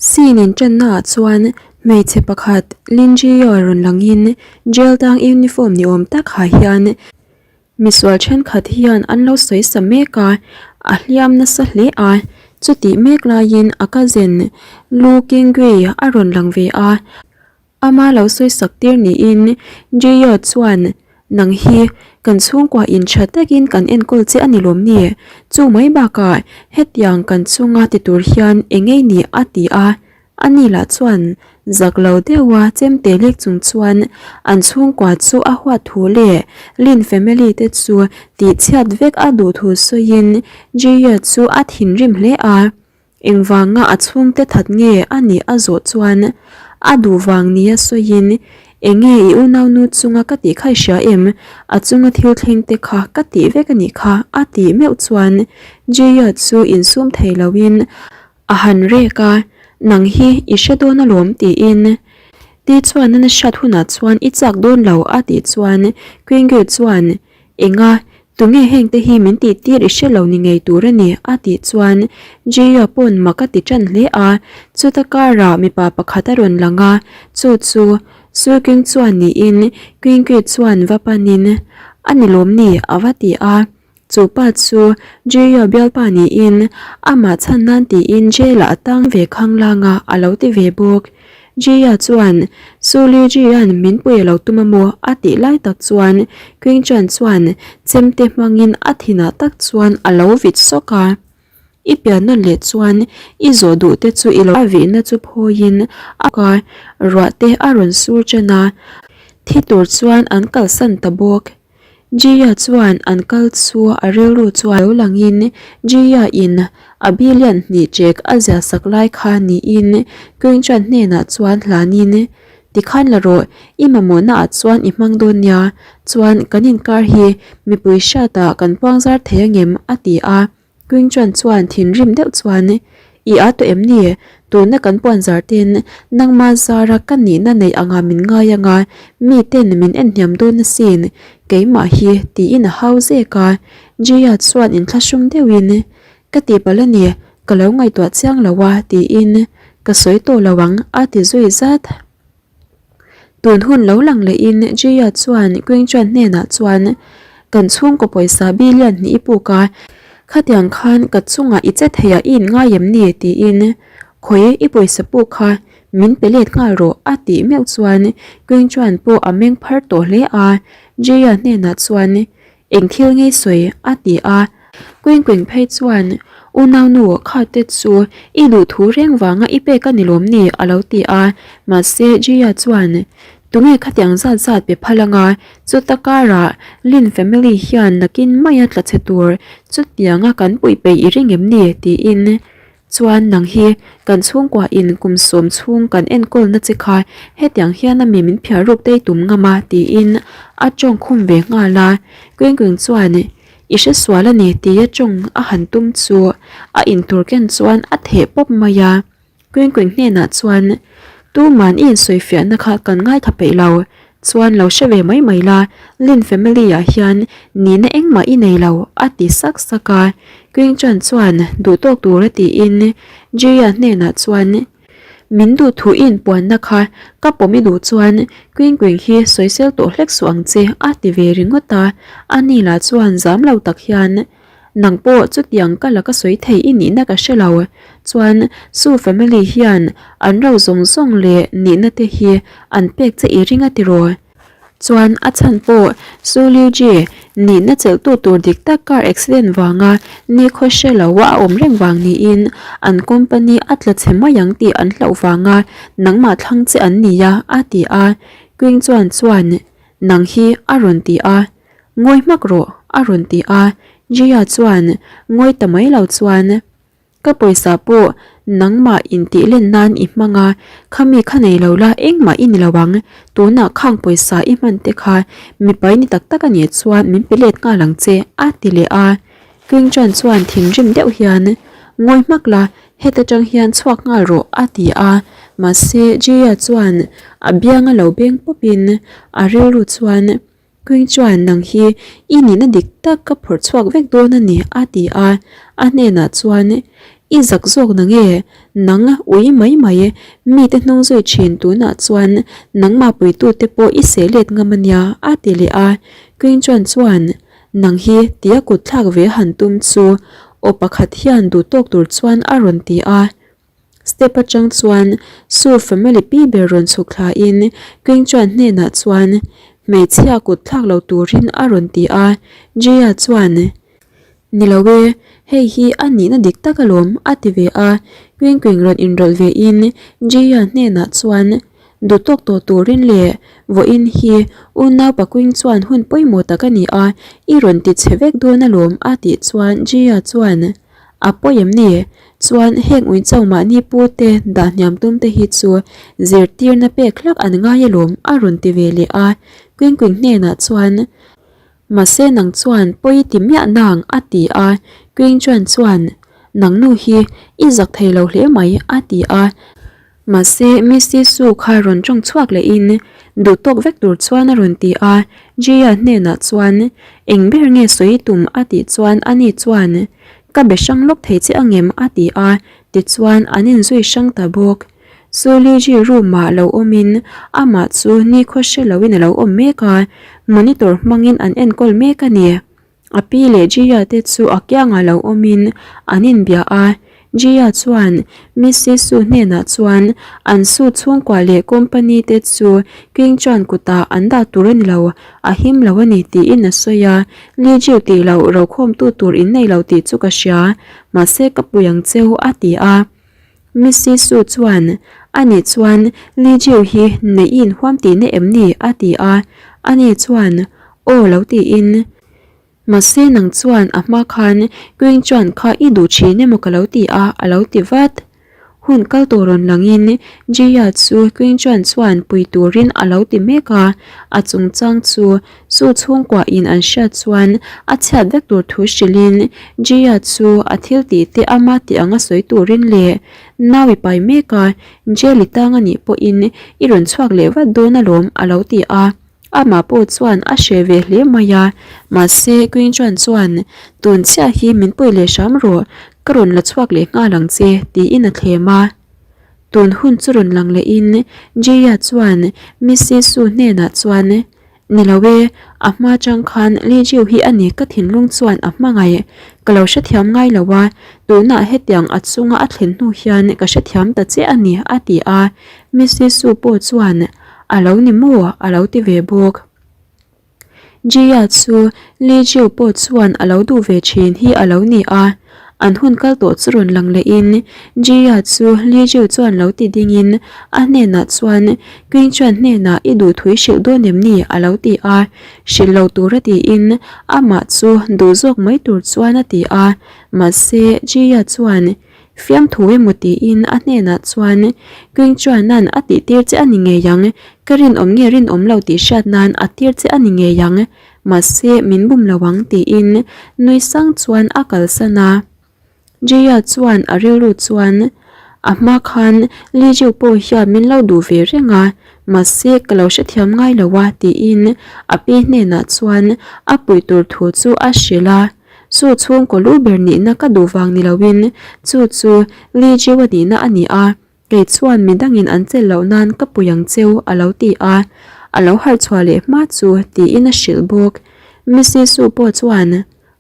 Scene inṭanna ah chuan hmeichhe pakhat Lin Ji-yeol rawn langin jail tang uniform ni awm tak ha hian misual thenkhat hian an lo sawi sa mek a, a hliam nasa hle a, chutih mek laiin a cousin Lu Qingui a rawn lang ve a. Ama lo sawi sak tir niin Jio chuan, Nang hi kan chhungkua in tha takin kan enkawl che a ni lawm ni? Chu mai bakah hetiang kan chunga ti tur hian eng ei ni a ti a. Ani lah chuan zak lo deuha chemte lek chung chuan an chhungkua chu a huat thu leh Lin family te chu tihchhiat vek a duh thu sawiin Jio chu a thinrim hle a. Engvanga a chhungte that nge a nih a zawh chuan a duh vang nia sawiin, Enge i unaunu chunga ka tih kha i hria em? A chunga thil thleng te kha ka tih vek a nih kha a tih meuh chuan Jia chu insum thei loin a han rek a, Nang hi i hre dawn alawm tiin Ti chuan a na hriat hunah chuan i chak dawn lo a tih chuan Qingyu chuan Enga, tunge hengte hi min tih tir i hre lo ni ngei tur a ni a tih chuan Jia pawn mak a ti tan hle a, chuta karah mipa pakhat a rawn lang a, chu chu Suiking chuan niin Qingqi chuan va panin a ni lawm ni a va ti a, chu pa chu Jia bialpa niin amah chhan nan tiin jail ah a tang ve khanglang a a lo ti ve bawk. Jia chuan, Su Li Jian min pui a lo tum a maw? a tih lai tak chuan Qing Chuan chuan chemte hmangin a thinah tak chuan a lo vit sawk a. I pian nawn leh chuan i zawh duh te chu i lo a vihna chu phawiin a a, ruah te a rawn sur chen a, thi tur chuan an kalsan ta bawk. Jia chuan an kal chu a rilru chuan lo langin Jia in a billion hnih chek a ziah sak lai kha niin Queen-Chan hnenah chuan hlanin, Tikhan la rawh, i mamawhna ah chuan i hmang dawn nia, chuan kan inkar hi mipui hriatah kan puangzar thei angem? a ti a. Queen-Chan chuan thinrim deuh chuan, I a tawh em ni? Tuna kan puanzar ten nangma zara ka nihna neih anga min ngai anga mi ten min en hniam dawn asin, keimah hi tiin a hau zek a. Jia chuan inthlahrung deuhin, Ka tihpalh a ni, ka lo ngaihtuah chiang lo a tiin ka sawi tawh lo ang a ti zui zat. Tun hun lo lang lehin Jia chuan Queen-Chuan hnenah chuan, Kan chhungkaw pawisa billion hnih i puk a, khatiang khan ka chungah i che thei ah i inngai em ni? tiin Khawi i pawisa puk kha min pe let nghal rawh a tih meuh chuan Queen-Chuan pawh a meng phar tawh hle a, Jia hnenah chuan Eng thil ngei sawi? a ti a. Queen Queen phei chuan, Unaunu, kha te chu i duh thu reng vanga i pek a ni lawm ni? a lo ti a. Mahse, Jia chuan, Tunge khatiang zat zat pe phal anga, chuta karah Lin family hian nakin maia tla chhe tur chutianga kan puih peih i ring em ni? tiin Chuan nang hi kan chhungkua in kum sawm chhung kan enkawl na che kha hetiang hian a mi min phiar ruk tei tum ngam a tiin a tawng khum ve nghal a. Queen chuan i hre sual a ni tia tawng a han tum chu a intur ken chuan a theh pawp mai a. Queen hnenah chuan tuman i insawifiahna kha kan ngaithla peih lo Chuan lo hre ve mai mai la, Lin family ah hian nihna engmah i nei lo a ti sak sak a, Queen Chan chuan duh tawk tur a tiin Jia hnenah chuan Min duh thu i inpuanna kha ka pawm i duh chuan Queen Queen hi sawisel tawh hlek suh ang che a ti ve ringawt a, ani lah chuan zam lo tak hian Nang pawh chutiang ka la ka sawi thei i nihna ka hre lo. Chuan Su family hian an ro zawng zawng leh nihna te hi an pek che i ring a tiraw? Chuan a chhan pawh Su Liu Ji nihna chelhtu tur dik tak car accident vanga nikhaw hre lo a awm reng vang niin an company a tla chhe mai ang tih an hlauh vanga nangmah thlang che an nia a ti a. Queen chuan chuan nang hi a rawn ti a. Ngawi hmak rawh a rawn ti a, Jia chuan ngawi ta mai lo chuan Ka pawisa pawh nangmah intih len nan i hmang a, khami kha nei lo la engmah i ni lo ang, tunah khang pawisa i hman te kha mipai ni tak tak a nih chuan min pe let nghal ang che a ti leh a. King Chan chuan thinrim deuh hian Ngawi hmak la, heta tang hian chhuak nghal rawh a ti a, mahse Jia chuan a bianga lo beng pawpin a rilru chuan Queen chuan nang hi i nihna dik tak ka phawrh chhuak vek dawn a ni a ti a, a hnenah chuan. I zak zawk na nge? Nang ui mai mai, mite hnung zui thin tunah chuan nangmah puitute pawh i seh let ngam a nia, a ti leh a. Queen chuan chuan, Nang hi tia kut thlak ve han tum chu aw pakhat hian duh tawk tur chuan a rawn ti a. Step atang chuan Su family pi ber rawn chhuk thla in Queen chuan hnenah chuan hmeichhia kut thlak lo turin a rawn ti a. Jia chuan, Ni lo e, hei hi a nihna dik tak alawm, a ti ve a. Queen Queen rawn inrawlh ve in Jia hnenah chuan duh tawk tawh turin leh vawiin hi unau Paquing chuan hun pawimawh tak a ni a, i rawn ti chhe vek dawn alawm, a tih chuan Jia chuan, A pawi em ni? Chuan heng uicho mahni pu te dah hniam tum te hi chu zirtirna pek hlak an ngai alawm, a rawn ti ve leh a. Queen Queen hnenah chuan, Mahse nang chuan pawi ti miah nang a ti a, Queen chuan chuan Nang nu hi i zak thei lo hle mai a ti a. Mahse Missy Su kha rawn tawng chhuak lehin duh tawk vek tur chuan a rawn ti a, Jia hnenah chuan Eng ber nge sawi tum a tih chuan ani chuan Ka be hrang lawk thei che angem a ti a, tichuan an inzui hrang ta bawk. Zoology room ah lo awmin amah chu nikhaw hre loin a lo awm mek a, monitor hmangin an enkawl mek a ni. A pi leh Jia te chu a kiangah lo awmin an inbia a, Jia chuan Missy Su hnenah chuan an Su chhungkua leh company te chu King Chuan kutah an dah tur a ni lo, a him lo a ni tiin a sawi a, Li Jiu tih loh rokhawmtu tur in nei lo tih chu ka hria, mahse ka pui ang cheu a ti a. Missy Su chuan, Ani chuan Li Jiu hi neih i inhuam tihna em ni? a ti a. Ani chuan, Aw lo tiin. Mahse nang chuan a hma khan Queen chuan kha i duh thin emaw ka lo ti a, a lo ti vat. Hun kal tawh rawn langin Jia chu Queen chuan chuan pui turin a lo ti mek a, a chungchang chu Su chhungkua in an hriat chuan a chhiat vek tur thu hrilhin Jia chu a thil tih te ama tih anga sawi turin leh nau i pai mek a, jail i tang anih pawhin i rawn chhuak leh vat dawn alawm a lo ti a. Amah pawh chuan a hreh ve hle mai a, mahse Queen Chuan chuan tun chiah hi min pawi leh hram rawh, ka rawn la chhuak leh nghal ang che tiin a thlem a. Tun hun chu rawn lang lehin Jia chuan Missy Su hnenah chuan Ni lo e, a hma chang khan Li Jiu hi a ni ka thinlung chuan a hmangaih. Ka lo hrethiam ngai lo a, tunah hetiang a chunga a thlen hnu hian ka hrethiam ta che a ni, a ti a. Missy Su pawh chuan, A lo ni maw? a lo ti ve bawk. Jia chu Li Jiu pawh chuan a lo duh ve thin hi a lo ni a. An hun kal tawh chu rawn lang lehin Jia chu Li Jiu chuan lo ti dingin a hnenah chuan Queen chuan hnenah i duh thui hrilh dawn em ni? a lo ti a, hrilh lo tura tiin amah chu duh zawk mai tur chuan a ti a, mahse Jia chuan fiamthu emaw tiin a hnenah chuan Queen chuanan a tih tir che a ni ngei ang, ka rinawm nge rinawm lo tih hriat nan a tir che a ni ngei ang. Mahse, min bum lo ang tiin nui sang chuan a kalsan a. Jaya chuan a rilru chuan, A hma khan Li Jiu pawh hian min lo duh ve reng a, mahse ka lo hrethiam ngai lo a tiin a pi hnenah chuan a puih tur thu chu a hrilh a. Chu chhungkaw lu ber nihna ka duh vang ni loin chu chu Li Jiu a nihna a ni a. Kei chuan mi dangin an chelh loh nan ka pui ang cheu a lo ti a, a lo harh chhuah leh hma chu tiin a hrilh bawk. Missy Su pawh chuan,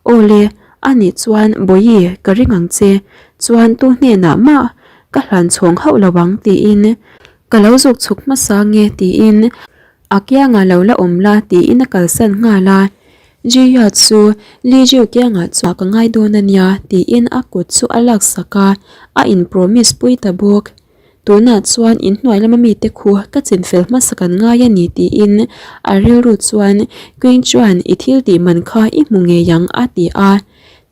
Aw le, anih chuan Bawihi ka ring ang che, chuan tu hnenah mah ka hlan chhawng hauh lo ang tiin ka lo zuk chhuk hmasa nge tiin A kiangah lo la awm la tiin a kalsan nghal a, Jia chu Li Jiu kiangah chuan ka ngai dawn a nia tiin a kut chu a laksak a, a in promise pui ta bawk. Tunah chuan inhnuai lama mite khu ka chinfel hmasa kan ngai a ni tiin a rilru chuan Queen chuan i thil tih man kha i hmu ngei ang a ti a.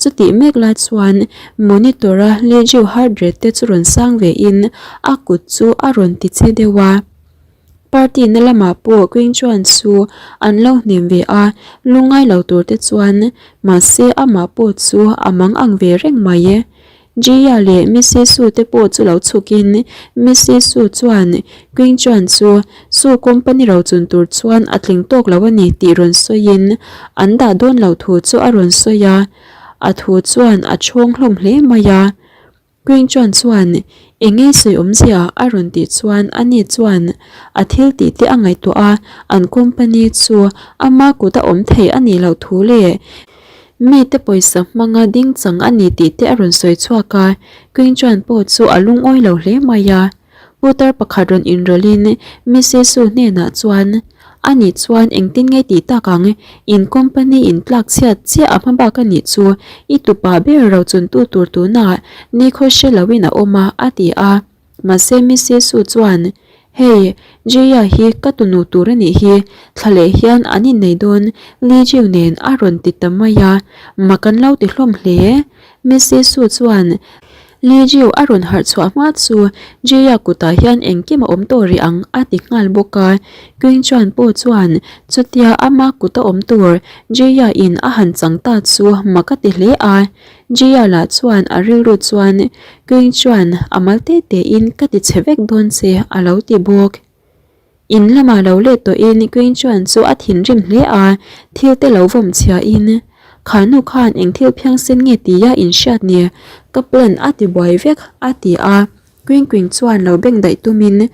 Chutih mek lai chuan monitor a Li Jiu heart rate te chu rawn sang ve in a kut chu a rawn ti che deuh a. Party na lamah pawh Queen chuan chu an lo hnem ve a, lungngai lo tur te chuan mahse amah pawh chu a mang ang ve reng mai e. Jia leh Missy Su te pawh chu lo chhukin Missy Su chuan Queen chuan chu Su company rochun tur chuan a tling tawk lo a ni tih rawn sawiin an dah dawn lo thu chu a rawn sawi a, a thu chuan a chhawng hlawm hle mai a. Queen Chuan chuan eng nge sawi awmzia a rawn tih chuan ani chuan a thil tih te a ngaihtuah a, an company chu ama kut a awm thei a nih loh thu leh mite pawisa hmanga ding chang a ni tih te a rawn sawi chhuak a, Queen Chuan pawh chu a lungawi lo hle mai a. Putar pakhat rawn inrawlhin Mrs Su hnenah chuan, A nih chuan engtin nge tih tak ang, in company in tlak chhiat chiah a hma bak a nih chu, i tupa ber ro chuntu tur tunah nikhaw hre loin a awm a, a ti a. Mahse Mrs Su chuan, Hei, Jia hi ka tunu tur a nih hi, thla leh hian an innei dawn Li Jiu nen a rawn ti ta mai a, mak an lo ti hlawm hle. Mrs Su chuan, Li Jiu a rawn harh chhuah hma chu Jia kutah hian engkim a awm tawh rih ang a ti nghal bawk a. Qing Chuan pawh chuan chutia ama kut a awm tur Jia in a han chang ta chu mak a ti hle a. Jia lah chuan a rilru chuan Qing Chuan a mal te te in ka ti chhe vek dawn che a lo ti bawk. In lamah lo let tawhin Queen chuan chu a thinrim hle a, thil te lo vawm chhiahin, Kha nu khan eng thil phiangsen nge tia in hriat ni? Ka plan a ti buai vek, a ti a. Queen Queen chuan lo beng daih tumin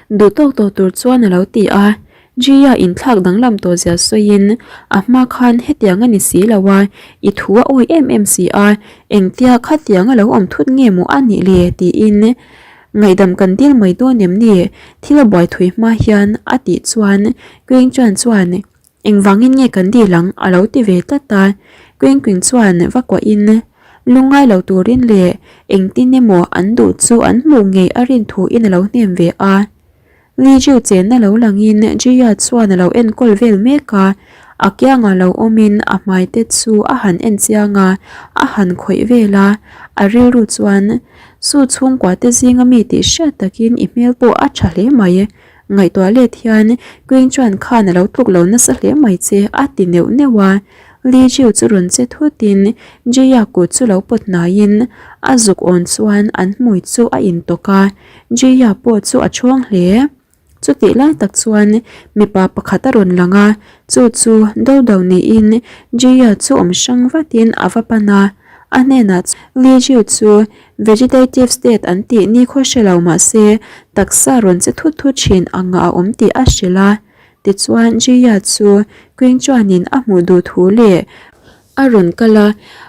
duh tawk tawh tur chuan a lo ti a. Gia inthlak danglam tawh zia sawiin, A hma khan hetiang a ni si lo a, i thu a awi em em si a, engtia khatiang a lo awm thut nge maw a nih le? tiin Ngaihdam kan dil mai dawn em ni? Thil a buai thui hma hian a tih chuan Queen Chuan chuan Engvangin nge kan dil ang? a lo ti ve tlat a. Queen Queen chuan va kuahin lungngai lo turin leh engtin emaw an duh chu an hmuh ngei a rin thuin a lo hnem ve a. Li Jiu chenna lo langin Jia chuan a lo enkawl vel mek a, a kiangah lo awmin a hmai te chu a han en chiang a, a han khawih vel a, a rilru chuan Su chhungkua te zinga mi tih hriat takin i hmel pawh a tha hle mai. Ngaihtuah let hian Queen chuan khan a lo tluk lo nasa hle mai che a ti neuh neuh a, Li Jiu chu rawn che thutin Jia kut chu lo pawt hnaiin a zuk awn chuan an hmui chu a intawk a. Jia pawh chu a chhuang hle. Chutih lai tak chuan mipa pakhat a rawn lang a, chu chu do do niin Jia chu awm hrang vatin a va pan a. A hnenah Li Jiu chu vegetative state an tih nikhaw hre lo mah se taksa rawn che thut thut thin anga a awm tih a hrilh a. Tichuan Jia chu Queen chuanin a hmuh duh thu leh A rawn kal a,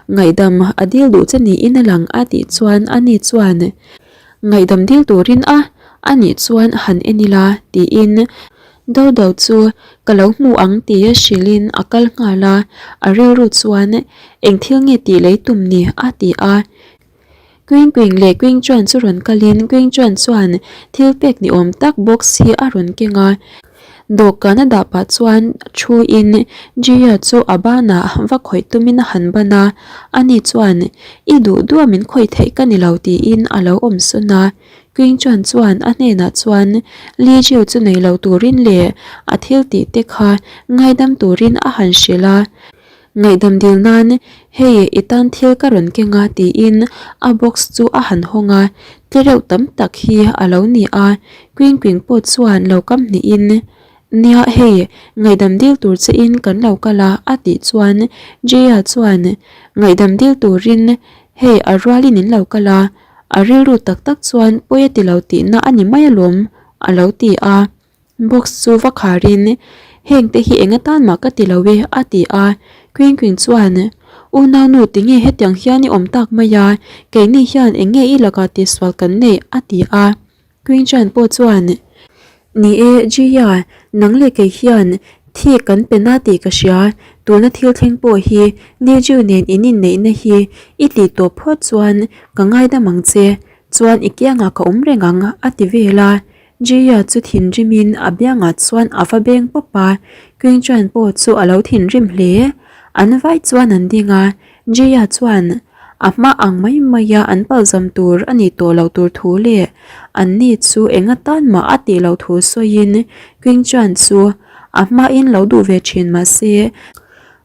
ngaihdam a dil duh che niin a lang a tih chuan ani chuan ngaihdam dil turin a anih chuan han en ila tiin do do chu ka lo hmu ang tia hrilhin a kal nghal a, a rilru chuan eng thil nge tih lei tum ni a ti a. Queen Queen leh Queen Chuan chu rawn kalin Queen Chuan chuan thil pek ni awm tak box hi a rawn keng a, dawhkan a dah pah chuan thu in Jia chu a banah va khawih tumin a han ban a, ani chuan I duh duh a min khawih theih ka ni lo tiin a lo awm sawn a, Queen Chuan chuan a hnenah chuan Li Jiu chu nei lo turin leh a thil tih te kha ngaidam turin a han hrilh a. Ngaihdam dil nan, Hei, i tan thil ka rawn keng a tiin a box chu a han hawng a, tle reuh tam tak hi a lo ni a, Queen Queen pawh chuan lo kam hnihin, Nia hei, ngaihdam dil tur che in kan lo kal a a tih chuan Jaya chuan, Ngaihdam dil turin hei a rualin in lo kal a, a rilru tak tak chuan pawi a ti lo tihna a ni mai alawm a lo ti a. Box chu va kharin, Heng te hi eng atan mah ka ti lo e, a ti a. Queen Queen chuan, Unaunu tinge hetiang hian i awm tak mai a, keini hian eng nge i lakah tihsual kan neih? a ti a. Queen Chan pawh chuan, Ni e, Jia, nang leh kei hian thi kan pe na tih ka hria, tuna thil thleng pawh hi Li Jiu nen in inneihna hi i tih tawh phawt chuan ka ngaidam ang che, chuan i kiangah ka awm reng ang, a ti vel a. Jia chu thinrimin a biangah chuan a va beng pawp a, Queen Chuan pawh chu a lo thinrim hle. An vai chuan an ding a, Jia chuan a hma ang mai maia an palzam tur a nih tawh loh tur thu leh an ni chu eng atan mah a tih loh thu sawiin Queen Chuan chu a hmain lo duh ve thin mah se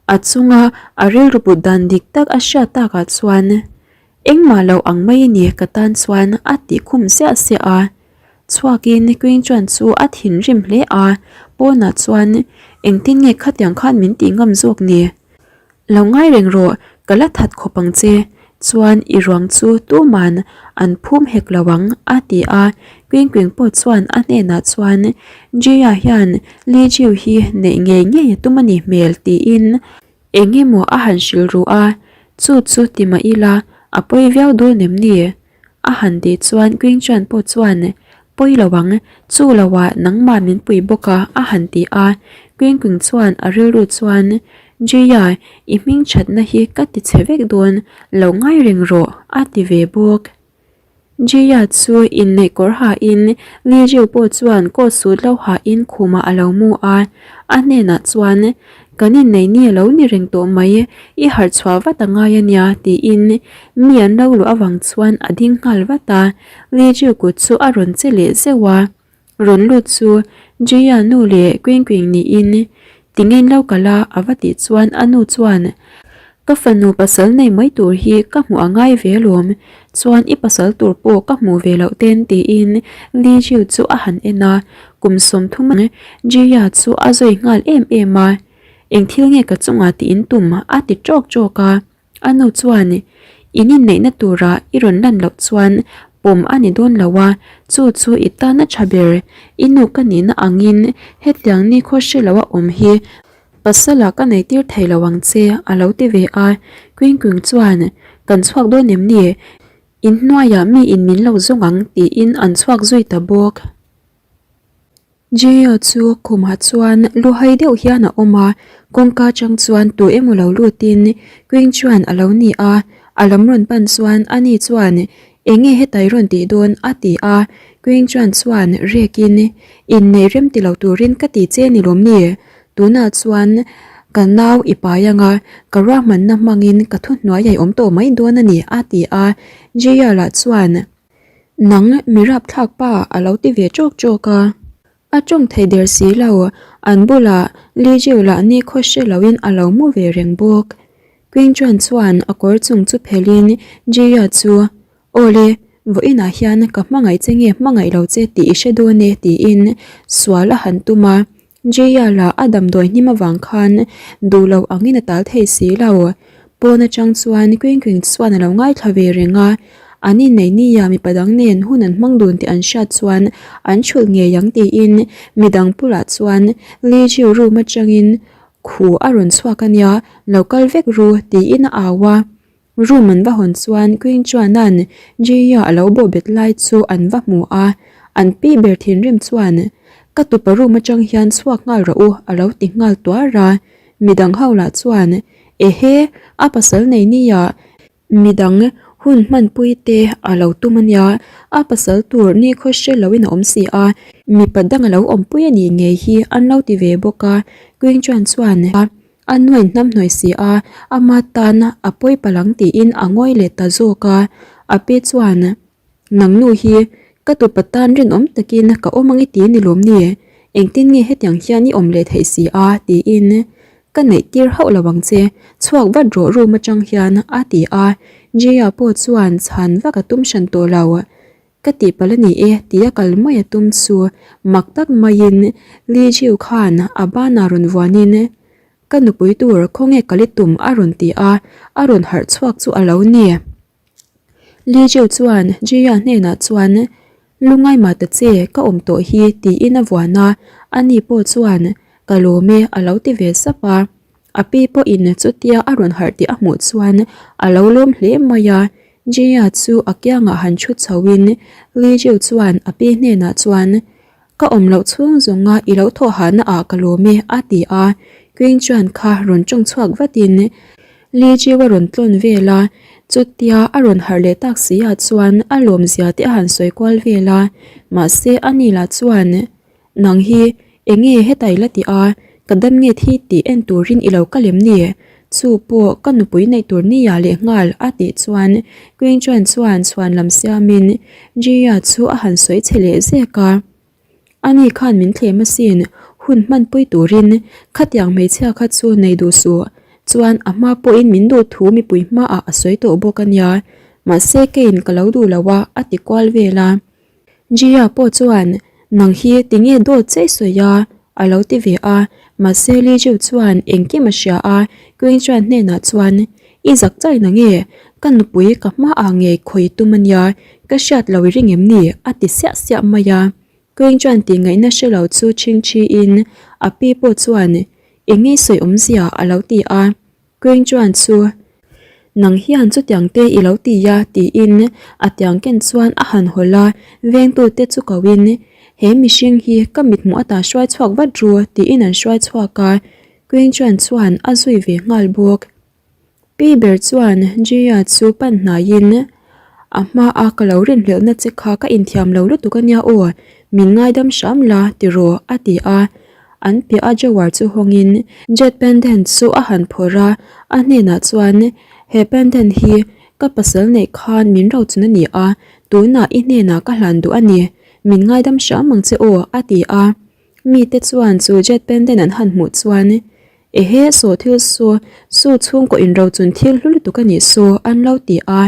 a chunga a rilru put dan dik tak a hriat takah chuan Engmah lo ang mai a ni ka tan chuan a tih khum siah siah a. Chhuakin Queen chuan chu a thinrim hle a, pawnah chuan engtin nge khatiang khan min tih ngam zawk ni? Lo ngai reng rawh, ka la that khawp ang che. Chuan i ruang chu tuman an phum hek lo ang, a ti a. Quinquin pawh chuan a hnenah chuan, Jia hian Li Jiu hi neih ngei ngei a tum a nih hmel, tiin eng emaw a han hrilh ru a. Chu chu ti mah ila, a pawi viau dawn em ni? A han tih chuan Quinchuan pawh chuan, Pawi lo ang, chu lo ah nangmah min pui bawk a, a han ti a. Quinquin chuan a rilru chuan, Jia, i hming thatna hi ka ti chhe vek dawn, lo ngai reng rawh, a ti ve bawk. Jia chu inneih kawr hain Li Jiu pawh chuan coat suit lo hain khumah a lo mu a, a hnenah chuan, Kan innei ni a lo ni reng tawh mai, i harh chhuah vat a ngai a nia, tiin mi an lo luh avang chuan a ding nghal vat a, Li Jiu kut chu a rawn che leh zeuh a. Rawn lut chu Jia nu leh Quinquin niin tingein lo kal a a va tih chuan a nu chuan Ka fanu pasal nei mai tur hi ka hmuh a ngai ve alawm, chuan i pasal tur pawh ka hmuh ve loh ten tiin Li Jiu chu a han en a, kum 30 Jia chu a zawi nghal em em a, Eng thil nge ka chungah tiin tum a ti ṭawk ṭawk a. A nu chuan, In inneihna tura i rawn lan loh chuan pawm a ni dawn lo a, chu chu i tan a tha ber. I nu ka nihna angin hetiang ni khaw hre lo a awm hi pasala ka neitir thei lo ang che, a lo ti ve a. Quinquing chuan, Kan chhuak dawn em ni? Inhnuaiah mi in min lo zawng ang, tiin an chhuak zui ta bawk. Jio chu khumah chuan lu hai deuh hian a awm a, kawngka atang chuan tu emaw lo lutin Queen chuan a lo ni a, a lam rawn pan chuan ani chuan eng nge hetai rawn tih dawn a ti a, Queen chuan chuan rekin inneih rem ti lo turin ka ti che ni lawm ni, tunah chuan ka nau i pai anga ka ruahmanna hmangin ka thuhnuai a i awm tawh mai dawn a ni a ti a, Jio lah chuan. Nang mi rapthlak pa a lo ti ve ṭawk ṭawk a. A ṭawng thei der si lo, an bulah Li Jiu lah ni khaw hre loin a lo mu ve reng bawk. Queen Chuan chuan a kawr chung chu phelhin Jia chu, Awle, vawiinah hian ka hmangaih che nge hmangaih lo che tih i hre dawn e tiin sual a han tum a. Jaya lah a damdawi hnim avang khan duh loh angin a tal thei si lo. Pawn atang chuan Queen Queen chuan a lo ngaithla ve reng a, an inneih nia mipa dang nen hun an hmang dun tih an hriat chuan an thulh ngei ang tiin midang bulah chuan Li Jiu room atangin khu a rawn chhuak a nia, lo kal vek ru tiin a au a. Room an va hawn chuan Queen chuanan Jia a lo bawh bet lai chu an va hmu a, an pi ber thinrim chuan, Ka tupa room atang hian chhuak nghal rawh u a lo ti nghal tuar a, midang ho lah chuan, Ehe, a pasal nei nia, midang hun hmanpui te a lo tum a nia, a pasal tur nikhaw hre loin a awm si a, mipa dang a lo awmpui a nih ngei hi an lo ti ve bawk a, Queen chuan chuan, A nuain hnamhnawi si a, ama tan a pawi palh ang tiin a ngawi leh ta zawk a. A pi chuan, Nang nu hi ka tupa tan rinawm takin ka awm ang i ti ni lawm ni? Engtin nge hetiang hian i awm leh theih si a? tiin, Ka neih tir hauh lo ang che, chhuak vat rawh room atang hian a ti a. Jia pawh chuan chhan vak a tum hran tawh lo. Ka tihpalh a ni e tia kal mai a tum chu mak tak maiin Li Jiu khan a banah rawn vuanin Ka nupui tur khawnge kal i tum a rawn ti a, a rawn harh chhuak chu a lo ni. Li Jiu chuan Jia hnenah chuan Lungai mah ta che ka awm tawh hi tiin a vuan a, ani pawh chuan Ka lawm e a lo ti ve sap a. A pi pawhin chutia a rawn harh tih a hmuh chuan a lo lawm hle mai a, Jia chu a kiangah han chhut chhoin Li Jiu chuan a pi hnenah chuan, Ka awm loh chhung zawnga i lo thawh hahna ah ka lawm e a ti a, Queen chuan kha rawn tawng chhuak vatin Li Jiu a rawn tlawn vel a, chutia a rawn harh leh tak si ah chuan a lawm zia te a han sawi kual vel a, mahse ani lah chuan Nang hi eng nge heta i la tih a, ka dam nge thi tih en turin i lo kal em ni? Chu pawh ka nupui neih tur nia leh nghal a tih chuan Queen Chuan chuan chhuan lam siamin Jia chu a han sawi chhe leh zek a. Ani khan min thlem asin, hun hmanpui turin khatiang hmeichhia kha chu nei duh suh, chuan a hma pawhin min duh thu mipui hmaah a sawi tawh bawk a nia, mahse keiin ka lo duh lo a a ti kual vel a. Jia pawh chuan, Nang hi tinge dawt che i sawi a? a lo ti ve a. Mahse Li Jiu chuan engkim a hria a, Queen Chuan hnenah chuan, I zak chai na nge? Ka nupui ka hmaah ngei khawi tum a nia, ka hriat lo i ring em ni? a ti siah siah mai a. Queen chuan tih ngaihna hre lo chu chhing thiin a pi pawh chuan eng nge sawi awmzia a lo ti a. Queen chuan chu nang hian chutiang te i lo ti a tiin a tiang ken chuan a han hawlh a, vengtute chu koin he mihring hi ka mithmuh ata hruai chhuak vat ru tiin an hruai chhuak a, Queen chuan chuan a zui ve nghal bawk. Pi ber chuan Jia chu pan hnaiin, A hmaa ka lo rinhlelhna che kha ka inthiam lo lutuk a nia aw, min ngaidam hram la tiraw a ti a. An piah a drawer chu hawngin Jet pendant chu a han phawrh a, a hnenah chuan, He pendant hi ka pasal neih khan min rochun a ni a, tunah i hnenah ka hlan duh a ni, min ngaidam hram ang che aw a ti a. Mite chuan chu jet pendant an han hmuh chuan, Ehe saw thil saw, saw chhungkaw inrochun thil hlu lutuk a nih saw an lo ti a.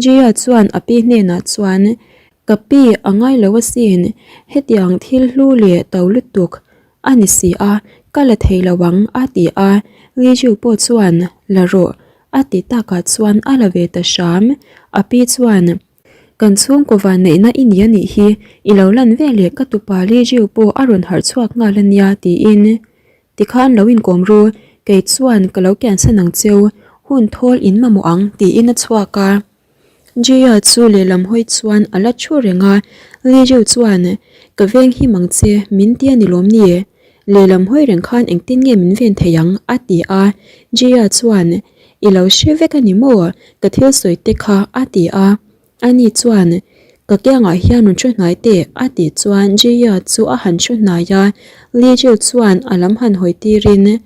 Jia chuan a pi hnenah chuan, Ka pi a ngai lo asin, hetiang thil hlu leh to lutuk a ni si a, ka la thei lo ang a ti a. Li Jiu pawh chuan, La rawh a ti takah chuan a la ve ta hram. A pi chuan, Kan chhungkaw vanneihna i ni a nih hi, i lo lan veleh ka tupa Li Jiu pawh a rawn harh chhuak nghal a nia tiin Tikhan lo inkawm ru, kei chuan ka lo kiansan ang cheu, hun thawl in mamawh ang tiin a chhuak a. Jia chu lehlam hawi chuan a la thu reng a, Li Jiu chuan, Ka veng him ang che, min ti a ni lawm ni? Lehlam hawi reng khan engtin nge min ven thei ang? a ti a. Jia chuan, I lo hre vek a ni maw? Ka thil sawi te kha a ti a. Ani chuan, Ka kiangah hian rawn thu hnai teh, a tih chuan Jia chu a han thu hnai a, Li Jiu chuan a lam han hawi tirin,